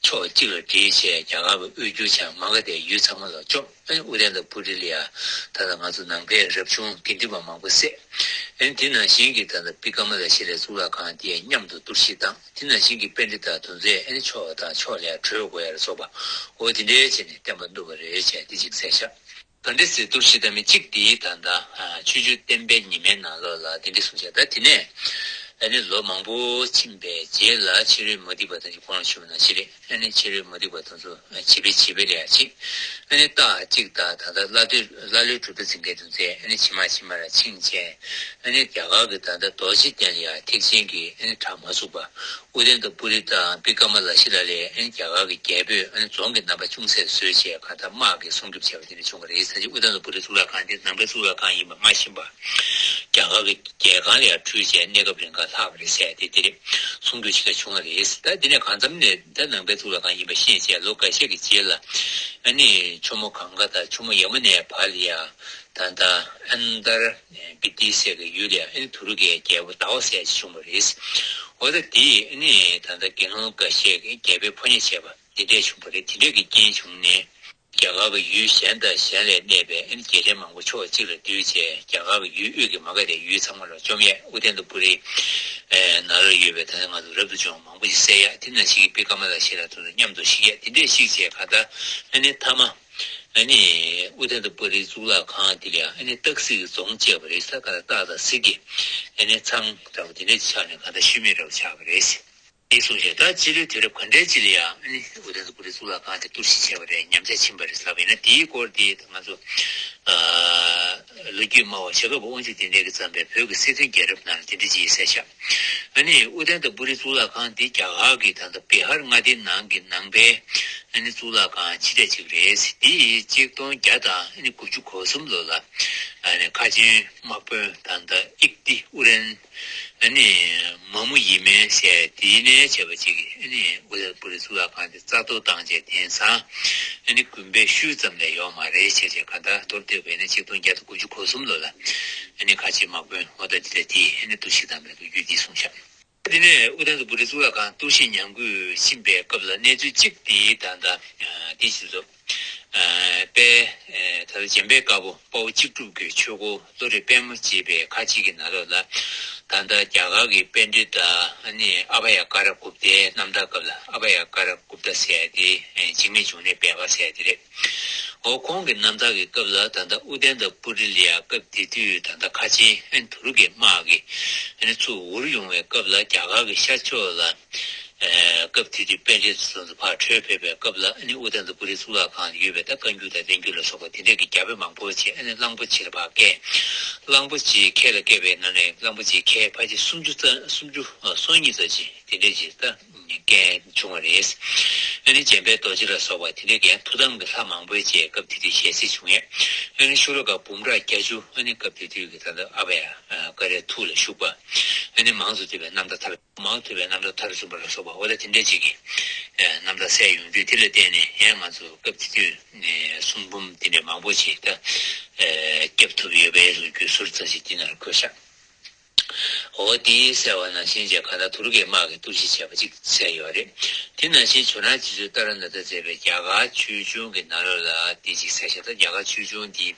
ཕྱོགས་གཅིག་ལ་སྒྲིལ་བྱས་རྒྱ་གར་གྱི་དབུས་རྒྱུད་བྱང་མ་ག་དྷའི་ཡུལ་ཚང་མ་ལ་བཅོམ། ཨ་ནི་ཨུ་ཏན་ཏ་པུ་རི་ལ་ཡ་ད་ལྟ་ང་ཚོ་ནང་པའི་རབ་བྱུང་དགེ་འདུན་པ་མང་པོ་བསད། ཨ་ནི་དེ་ནང་བཞིན་གྱི་ད་ལྟ་བི་ཀ་མ་ལ་ཤི་ལའི་གཙུག་ལག་ཁང་དེ་མཉམ་དུ་གཏོར་བཤིག་བཏང་། དེ་ནང་བཞིན་གྱི་པཎྜི་ཏ་དེ་ཚོས་ཨ་ནི་ཕྱོགས་དང་ཕྱོགས་ལ་བྲོས་དགོས་ཡ་ལ་སོགས་པ། འོ་དེ་འདྲའི་བྱས་ནས་བསྟན་པ་བསྣུབས་པ་རེད་བྱས་དེ་གཅིག་གསལ་བཞག་ག་འདྲ་སེ་གཏོར་བཤིག་བཏང་མིན་གཅིག་དེའི་ད་ལྟ་ཆོས་འབྱུང་བསྟན་པའི་ཉི་མའི་ནང་ལོགས་ལ་དེ་འདྲའི་གསུངས་བྱས། ད་དེ་ནས་ཨ་ནི་ལོ་མང་པོ་ཕྱིན་པའི་རྗེས་ལ་ཕྱི་རོལ་མུ་སྟེགས་པ་དང་གཅིག་ཁོང་ལ་ཞུས་པ་ནང་བཞིན་རེད། ཨ་ནི་ཕྱི་རོལ་མུ་སྟེགས་པ་དེ་ཚོ་བྱེ་བའི་བྱེ་བ་ལ་ཡ་ཕྱིན། ཨ་ནི་སྟག་གཅིག་དང་ད་ལྟ་ཀླ་ཀློའི་གྲུབ་མཐའ་འཛིན་མཁན་དེ་ཚོས་ཨ་ནི་ཇི་མ་ཇི་མ་ར་ཕྱིན་བྱས། ཨ་ནི་རྒྱ་གར་གྱི་ད་ལྟ་རྡོ་རྗེ་གདན་ལ་ཡ་ཐེག་ཆེན་གྱི་ཨ་ནི་གྲྭ་མ་ཚུགས་པ། ཨུ་ཏན་ཏ་པུ་རི་དང་བི་ཀ་མ་ལ་ཤི་ལ་ལས་ཨ་ནི་རྒྱ་གར་གྱི་རྒྱལ་པོས་ཨ་ནི་རྫོང་གི་རྣམ་པ་ཅུང་ཟད་བཟོས་བྱས་གང་ལྟར་དམག་གིས་སྲུང་སྐྱོབ་བྱས་པ་དེ་འདྲ་བྱུང་བ་རེད། ད་ཅི་ཨུ་ཏན་ཏ་པུ་རི་གཙུག་ལག་ཁང་དེ་ནང་པའི་གཙུག་ལག་ཁང་ཡིན་པ་མ་ཤེས་པ། རྒྱ་གར་གྱི་རྒྱལ་ཁང་ལ་ཡང་འཁྲུལ་བྱས་གནས་སྐབས་རིང་ག་ལྷག་པ་རེད་ཟེར་ཏེ་དེ་རེད། སྲུང་སྐྱོབ་བྱེད་ཀ་བྱུང་བ་རེད། ད་དེ་ནས་གང་འཚམ་ནས་ད་ནང་པའི་གཙུག་ལག་ཁང་ཡིན་པ་ཤེས་བྱས་ལོ་འགའ་ཤས་ཀྱི་རྗེས་ལ་ཨ་ནི་ཆུ་མོ་གངྒཱ་དང་ཆུ་མོ་ཡ་མུ་ནའི་བར་ལ་ཡང་ད་ལྟ་ཨན་དར་བི་ཏི་ཟེར་གྱི་ཡུལ་ལ་ཡང་ཨ་ནི་དུ་རུ་ཀའི་རྒྱལ་པོ་ཟླ་བ་ཟེར་ཅིག་བྱུང་བ་རེད། འོ་ད་དེས་ཨ་ནི་ད་ལྟ་དགེ་སློང་འགའ་ཤས་ཀྱིས་རྒྱལ་པོའི་ཕོ་ཉ་བྱས་པ་འདི་འདྲས་བྱུང་བ་རེད། དེ་འདྲས་ཀྱི་རྐྱེན་བྱུང་ནས། རྒྱ་གར་གྱི་ཡུལ་གཞན་དང་གཞན་ལ་གནས་པའི་ཨ་ནི་རྒྱལ་ཕྲན་མང་པོ་ཕྱོགས་གཅིག་ལ་འདུས་བྱས། རྒྱ་གར་གྱི་ཡུལ་དབུས་ཀྱི་མ་ག་དྷའི་ཡུལ་ཚང་མ་ལ་བཅོམ་ཡས། ཨུ་དན་ཏ་པུ་རི་ནང་ལ་ཡོད་པའི་ད་ལྟ་ང་ཚོ་རབ་ཏུ་བྱུང་བ་མང་པོ་ཞིག་བསད་ཡས། དེ་ནང་བཞིན་གྱི་པི་ཀ་མ་ལ་ཤཱི་ལ་དེ་ཚོ་མཉམ་དུ་བཤིག་ཡས། དེ་འདྲས་བཤིག་བྱས་གང་ལྟར་ཨ་ནི་མཐའ་མ་ཨ་ནི་ཨུ་དན་ཏ་པུ་རི་གཙུག་ལག་ཁང་དེ་ལ་ཨ་ནི་སྟག་གཟིག་གི་རྫོང་བཅས་པ་རེད། ས་ག་ལ་སྟག་དང་གཟིག་གི་ཨ་ནི་ཚང་འདྲ་བོ་དེ་འདྲས་ཆགས་ནས་གང་ལྟར་ཤུལ་མེད་འདྲ་བོ་ཆགས་པ་རེད། དེ་གསུངས་བྱས། ད་ཕྱི་ལོའི་དུས་རབས་ག་འདྲའི་ཅིག་ལ་ཡང་ཨ་ནི་ཨུ་དན་ཏ་པུ་རི་གཙུག་ལག་ཁང་དེ་གཏོར་བཤིག་བྱས་པ་རེད། ཉམས་ཆག་ཕྱིན་པ་རེད་ཟེར་བ་ཡིན་ན། དེའི་སྐོར་དེ་ད་ང་ཚོ་ཨ་ལོ་རྒྱུས་སྨྲ་བ་ཞྭ་སྒབ་པ་དབང་ཕྱུག་དེ་འདྲས་ཀྱིས་བརྩམས་པའི་བོད་ཀྱི་སྲིད་དོན་རྒྱལ་རབས་ནང་ལ་དེ་འདྲ་ཅིག་ཡོད་ཟེར་ཤག་ཨ་ནི་ཨུ་དན་ཏ་པུ་རི་གཙུག་ལག་ཁང་དེ་རྒྱ་གར་གྱི་ད་ལྟ་བི་ཧར་མངའ་སྡེའི་ནང་གི་ནང་པའི་ཨ་ནི་གཙུག་ལག་ཁང་ཆེ་གྲས་ཅིག་རེད། དེ་ཡིས་གཅིག་སྟོང་བརྒྱ་དང་ཨ་ནི་དགུ་བཅུ་གོ་གསུམ་ལོ་ལ་ཨ་ནི་ཁ་ཆེན་དམག་དཔོན་ད་ལྟ་ཨིཀ་ཏི་ཨུ་རན་ཨ་ནི་མ་མུ་ཡི་མེན་ཟེར་དེ་ནས་བྱས་པ་ཅིག་གིས་ཨ་ནི་ཨུ་དན་པུ་རི་གཙུག་ལག་ཁང་དེ་རྩ་གཏོར་བཏང་རྗེས། དེང་སང་ཨ་ནི་དགོན་པའི་ཤུལ་ཙམ་ལས་ཡོད་མ་རེད་ཟེར་བྱས། གང་ལྟར་མདོར་བསྡུས་པ་ཡིན་ན་གཅིག་སྟོང་བརྒྱ་དང་དགུ་བཅུ་གོ་གསུམ་ལོ་ལ་ཨ་ནི་ཁ་ཆེན་དམག་དཔོན་ཨོ་ད་དི་ད་དེ་ཨ་ནི་གཏོར་བཤིག་བཏང་བའི་ལོ་རྒྱུས་འདི་གསུངས་ཤག་དེ་ནས་ཨུ་དན་པུ་རི་གཙུག་ལག་ཁང་གཏོར་བཤིག་ཉམས་རྒུད་ཕྱིན་པའི་སྐབས་ལ་གནས་ཚུལ་གཅིག་དེ་ད་ལྟ་དེ་བྱས་སོ། དཔལ་ད་ལྟ་འཇམ་དཔལ་དཀར་པོ་དཔའ་བོ་གཅིག་གྲུབ་ཀྱི་ཆོས་སྐོར་བློ་གྲོས་དཔལ་མོ་ཅེས་པའི་ཁ་ཆེ་གི་ནང་ལོགས་ལ་ད་ལྟ་རྒྱ་གར་གྱི་པཎྜི་ཏ་ཨ་ནི་ཨ་བྷ་ཡ་ཀ་ར་གུཔྟའི་རྣམ་ཐར་སྐབས་ལ། ཨ་བྷ་ཡ་ཀ་ར་གུཔྟ་ཟེར་ཡ་དེ་འཇིགས་མེད་འབྱུང་གནས་སྦས་པ་ཟེར་ཡ་དེ་རེད། འོ་ཁོང་གི་རྣམ་ཐར་གྱི་སྐབས་ལ་ད་ལྟ་ཨུ་དན་ཏ་པུ་རི་ལ་ཡ་སྐབས་དེ་དུས་ད་ལྟ་ཁ་ཆེན་ཨན་དུ་རུ་ཀའི་དམག་གིས་ཨ་ནི་ཚུར་འུར་ཡོང་བའི་སྐབས་ལ་རྒྱ་གར་གྱི་ཤར་ཕྱོགས་ལ་ཨ་སྐབས་དེ་དུས་པཎྜི་ཏ་ཚོ་ཕར་བྲོས་ཕེབས་པའི་སྐབས་ལ་ཨ་ནི་ཨུ་དན་ཏ་པུ་རི་གཙུག་ལག་ཁང་ལ་ཡོད་པའི་ད་བཀའ་འགྱུར་དང་བསྟན་འགྱུར་ལ་སོགས་པ་དེ་འདྲས་ཀྱི་རྒྱ་དཔེ་མང་པོ་བྱས། ཨ་ནི་གླང་པོ་ཆེ་ལ་ཕར་བསྐྱལ། གླང་པོ་ཆེའི་ཁལ་ལ་བསྐྱལ་བའི་ནང་ནས་གླང་པོ་ཆེའི་ཁལ་ཕལ་ཆེར་སུམ་ཅུ་རྩ་སུམ་ཅུ་སོ་གཉིས་ཙམ་ཅིག་དེ་འདྲས་ཅིག་ད་བསྐྱལ་བྱུང་བ་རེད། ཨ་ནི་འཇམ་དཔལ་རྡོ་རྗེ་ལ་སོགས་པ་དེ་འདྲས་ཀྱི་ཐུགས་དམ་གྱི་ལྷ་མང་པོའི་རྗེས་སྐབས་དེ་དུས་ཞལ་གཟིགས་བྱུང་ཡས། ཨ་ནི་ཤོ་ལོ་ཀ་འབུམ་ཕྲག་བརྒྱད་ཅུ་ཨ་ནི་སྐབས་དེ་དུས་ཀྱི་ད་ལྟ་ཨ་བྷ་ཡ་ཀ་རའི་ཐུགས་ལ་བཞུགས་པ། ཨ་ནི་མང་དུ་ཐོས་པའི་རྣམ་ཐར་མཐར། མང་དུ་ཐོས་པའི་རྣམ་ཐར་མཐར་ཕྱིན་པ་ལ་སོགས་པ་འོ་ད་དེ་འདྲས་ཅིག་གི་རྣམ་ཐར་གསལ་ཡོང་དུས། དེ་ལ་བརྟེན་ནས་ཡང་ང་ཚོ་སྐབས་དེ་དུས་གསུང་འབུམ་དེ་འདྲས་མང་པོ་ཞིག་ད་སྐྱབས་ཐུབ་ཡོད་པའི་ལོ་རྒྱུས་ཟུར་ཙམ་ཞིག་འདི་ནང་ལ་འཁོད་ཤག་འོ་དེའི་གསལ་བ་ནང་བཞིན་བྱས་གང་ལྟར་དུ་རུ་ཀའི་དམག་གིས་གཏོར་བཤིག་བྱས་པ་ཅིག་གསལ་ཡོད་རེད། དེ་ནང་བཞིན་ཇོ་ནང་རྗེ་བཙུན་ཏཱ་ར་ནཱ་ཐ་མཛད་པའི་རྒྱ་གར་ཆོས་འབྱུང་གི་ནང་ལོགས་ལ་དེ་ཅིག་གསལ་ཤག་ད་རྒྱ་གར་ཆོས་འབྱུང་འདི་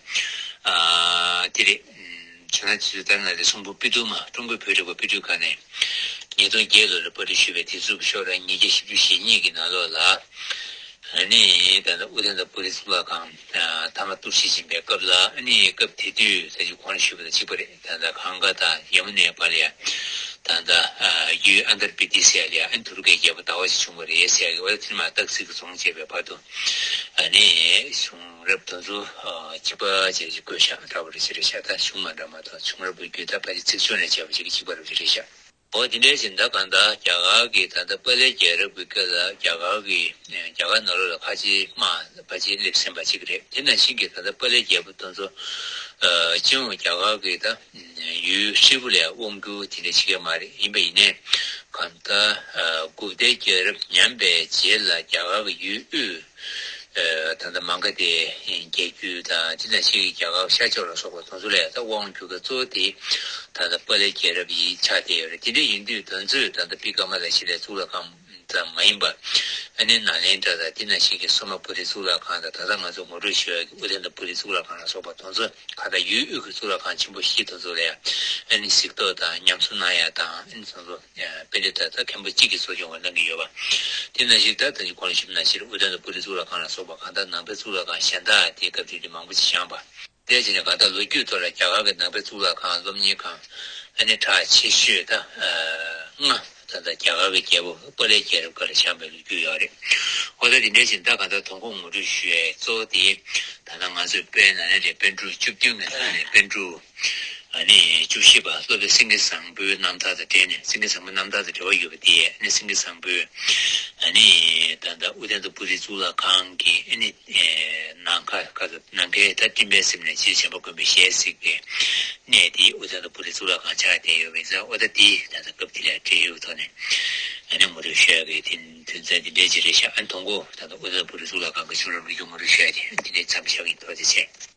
ཨ་དེ་རེད། ཇོ་ནང་རྗེ་བཙུན་ཏཱ་ར་ནཱ་ཐའི་གསུང་འབུམ་པོད་དུ་མ་ཀྲུང་གོའི་བོད་རིག་པ་དཔེ་སྐྲུན་ཁང་ནས་ཉིས་སྟོང་བརྒྱད་ལོ་ལ་པར་སྐྲུན་ཞུས་པའི་དེ་ཚོ་གི་ཤོག་གྲངས་ཉིས་བརྒྱ་བཞི་བཅུ་ཞེ་གཉིས་ཀྱི་ནང་ལོགས་ལ། ཨ་ནི་ད་ལྟ་ཨུ་དན་ཏ་པུ་རི་གཙུག་ལག་ཁང་ཨ་མཐའ་མ་གཏོར་བཤིག་ཕྱིན་པའི་སྐབས་ལ། ཨ་ནི་སྐབས་དེ་དུས་ད་ཅི་གོང་ལ་ཞུས་པ་དང་གཅིག་པ་རེད། ད་ལྟ་གངྒཱ་དང་ཡ་མུ་ནའི་བར་ལ་ཡ་ད་ལྟ་ཨ་ཡུལ་ཨན་དར་པི་ཏི་ཟེར་ཡ་ལ་ཡ་ཨ་ནི་དུ་རུ་ཀའི་རྒྱལ་པོ་ཟླ་བ་ཞིག་བྱུང་བ་རེད་ཟེར་ཡ་གི་འོ་ད་དེ་མ་སྟག་གཟིག་གི་རྫོང་བཅས་པའི་བར་དུ་ཨ་ནི་བྱུང་རབས་དེ་ཚོ་ཨ་གཅིག་པ་བྱས་ཅིག་བཀོད་ཤག་འདྲ་བོ་རེ་ཞིག་རེད་ཤག་ད་གཞུང་མ་འདྲ་མ་གཏོགས་བྱུང་རབས་ཀྱི་རྒྱུད་ད་ཕལ་ཆེར་ཚིག་སྦྱོར་ནས་བྱས་པ་ཞིག་གི་གཅིག་པ་རེ་ཞིག་རེད་ཤག་འོ་དེ་འདྲའི་ཞིག་ད་གང་ལྟར་རྒྱ་གར་གྱི་ད་ལྟ་པཱ་ལའི་རྒྱལ་རབས་ཀྱི་སྐབས་ལ་རྒྱ་གར་གྱི་རྒྱ་གར་ནང་ལོགས་ལ་ཁ་ཆེའི་དམག་ཕལ་ཆེར་སླེབས་ཟིན་པ་ཅིག་རེད། དེ་ནང་བཞིན་གྱི་ད་ལྟ་པཱ་ལའི་རྒྱལ་པོ་དེ་ཚོ་སྤྱི་ཡོངས་རྒྱ་གར་གྱི་ད་ཡུལ་ཧྲིལ་པོ་ལ་དབང་བསྒྱུར་དེ་འདྲ་བྱེད་མཁན་མ་རེད། ཡིན་པ་ཡིན་ནའི་གང་ལྟར་གུཔྟའི་རྒྱལ་རབས་ཉམས་པའི་རྗེས་ལ་རྒྱ་གར་གྱི་ཡུལ་དབུས། ད་ལྟ་མ་ག་དྷའི་རྒྱལ་རྒྱུད་དང་དེ་ནང་བཞིན་གྱི་རྒྱ་གར་ཤར་ཕྱོགས་ལ་སོགས་པ་དེ་ཚོ་ལ་ད་དབང་བསྒྱུར་མཁན་གཙོ་བོ་དེ་ད་ལྟ་པཱ་ལའི་རྒྱལ་རབས་ཡིན་ཆགས་བསྡད་ཡོད་རེད། དེ་འདྲ་ཡིན་དུས་དེ་ཚོས་ད་ལྟ་པི་ཀ་མ་ལ་ཤཱི་ལའི་གཙུག་ལག་ཁང་ཙམ་མ་ཡིན་པར་ཨ་ནི་ནཱ་ལེནྡྲ་དང་དེ་ནང་བཞིན་གྱི་སོ་མ་པུ་རི་གཙུག་ལག་ཁང་དང་ད་ལྟ་ང་ཚོ་ངོ་སྤྲོད་ཞུ་ཡག་གི་ཨུ་དན་ཏ་པུ་རི་གཙུག་ལག་ཁང་ལ་སོགས་པ་དེ་ཚོ་ག་ད་ཡུལ་དབུས་ཀྱི་གཙུག་ལག་ཁང་ཆེན་པོ་བཞི་དེ་ཚོ་ལ་ཡང་ཨ་ནི་གཟིགས་རྟོག་དང་ཉམས་གསོ་གནང་ཡག་དང་ཨ་ནི་དེ་ཚོ། པཎྜི་ཏ་ད་མཁན་པོ་གཅིག་གིས་གཙོ་སྐྱོང་བ་གནང་གི་ཡོད་པ། དེ་ནང་བཞིན་ད་ལྟ་གོང་ལ་ཞུས་པ་ནང་བཞིན་ཨུ་དན་ཏ་པུ་རི་གཙུག་ལག་ཁང་ལ་སོགས་པ་གང་ལྟར་ནང་པའི་གཙུག་ལག་ཁང་གཞན་དག་དེ་སྐབས་དེ་དུས་མང་པོ་ཞིག་བཞེངས་པ། དེ་བྱས་ནས་གང་ལྟར་ལོ་རྒྱུས་ཐོག་ལ་རྒྱ་གར་གྱི་ནང་པའི་གཙུག་ལག་ཁང་སློབ་གཉེར་ཁང་ཨ་ནི་གྲགས་ཆེ་ཤོས་ད་ལྔ་ད་ལྟ་རྒྱ་གར་གྱི་རྒྱལ་པོ་པཱ་ལའི་རྒྱལ་རབས་སྐབས་ལ་བཞེངས་པའི་ལོ་རྒྱུས་ཡོད་རེད། འོ་ད་དེ་འདྲ་བཞིན་ད་གང་ལྟར་དོན་གོ་ངོ་སྤྲོད་ཞུ་ཡས་གཙོ་བོ་དེ་ད་ལྟ་ང་ཚོས་དཔལ་ནཱ་ལེནྡྲའི་པཎ་གྲུབ་བཅུ་བདུན་གྱི་ནང་ནས་པཎ་གྲུབ། ཨ་ནི་བཅུ་བཞི་པ་སློབ་དཔོན་སེང་གེ་བཟང་པོའི་རྣམ་ཐར་དང་འབྲེལ་ནས་སེང་གེ་བཟང་པོའི་རྣམ་ཐར་དང་འབྲེལ་བ་ཡོད་པ་དེ་ཨ་ནི་སེང་གེ་བཟང་པོས་ཨ་ནི་ད་ལྟ་ཨུ་དན་ཏ་པུ་རི་གཙུག་ལག་ཁང་གི་ཨ་ནི་ནམ་མཁའ་ཁ་ཐུག་ནམ་མཁའི་ད་སྤྲིན་པའི་གསེབ་ནས་རྗེ་བྱམས་པ་མགོན་པོའི་ཞལ་གཟིགས་པའི་གནས་དེ་ཨུ་དན་ཏ་པུ་རི་གཙུག་ལག་ཁང་ཆགས་བསྡད་ཡོད་པས་ཙང་། འོ་ད་དེ་ད་ལྟ་སྐབས་དེ་ལ་འབྲེལ་ཡོད་ཐོག་ནས་ཨ་ནི་ངོ་སྤྲོད་ཞུ་ཡག་གི་དེ་དོན་ཚན་དེ་འདྲའི་ཅིག་རེད་ཤག་ཨ་ནི་དང་པོ་ད་ལྟ་ཨུ་དན་ཏ་པུ་རི་གཙུག་ལག་ཁང་གི་བྱུང་རབས་ལོ་རྒྱུས་ངོ་སྤྲོད་ཞུ་ཡག་དེ་དེ་འདྲའི་མཚམས་བཞག་གི་ཐོག་དེ་བྱས།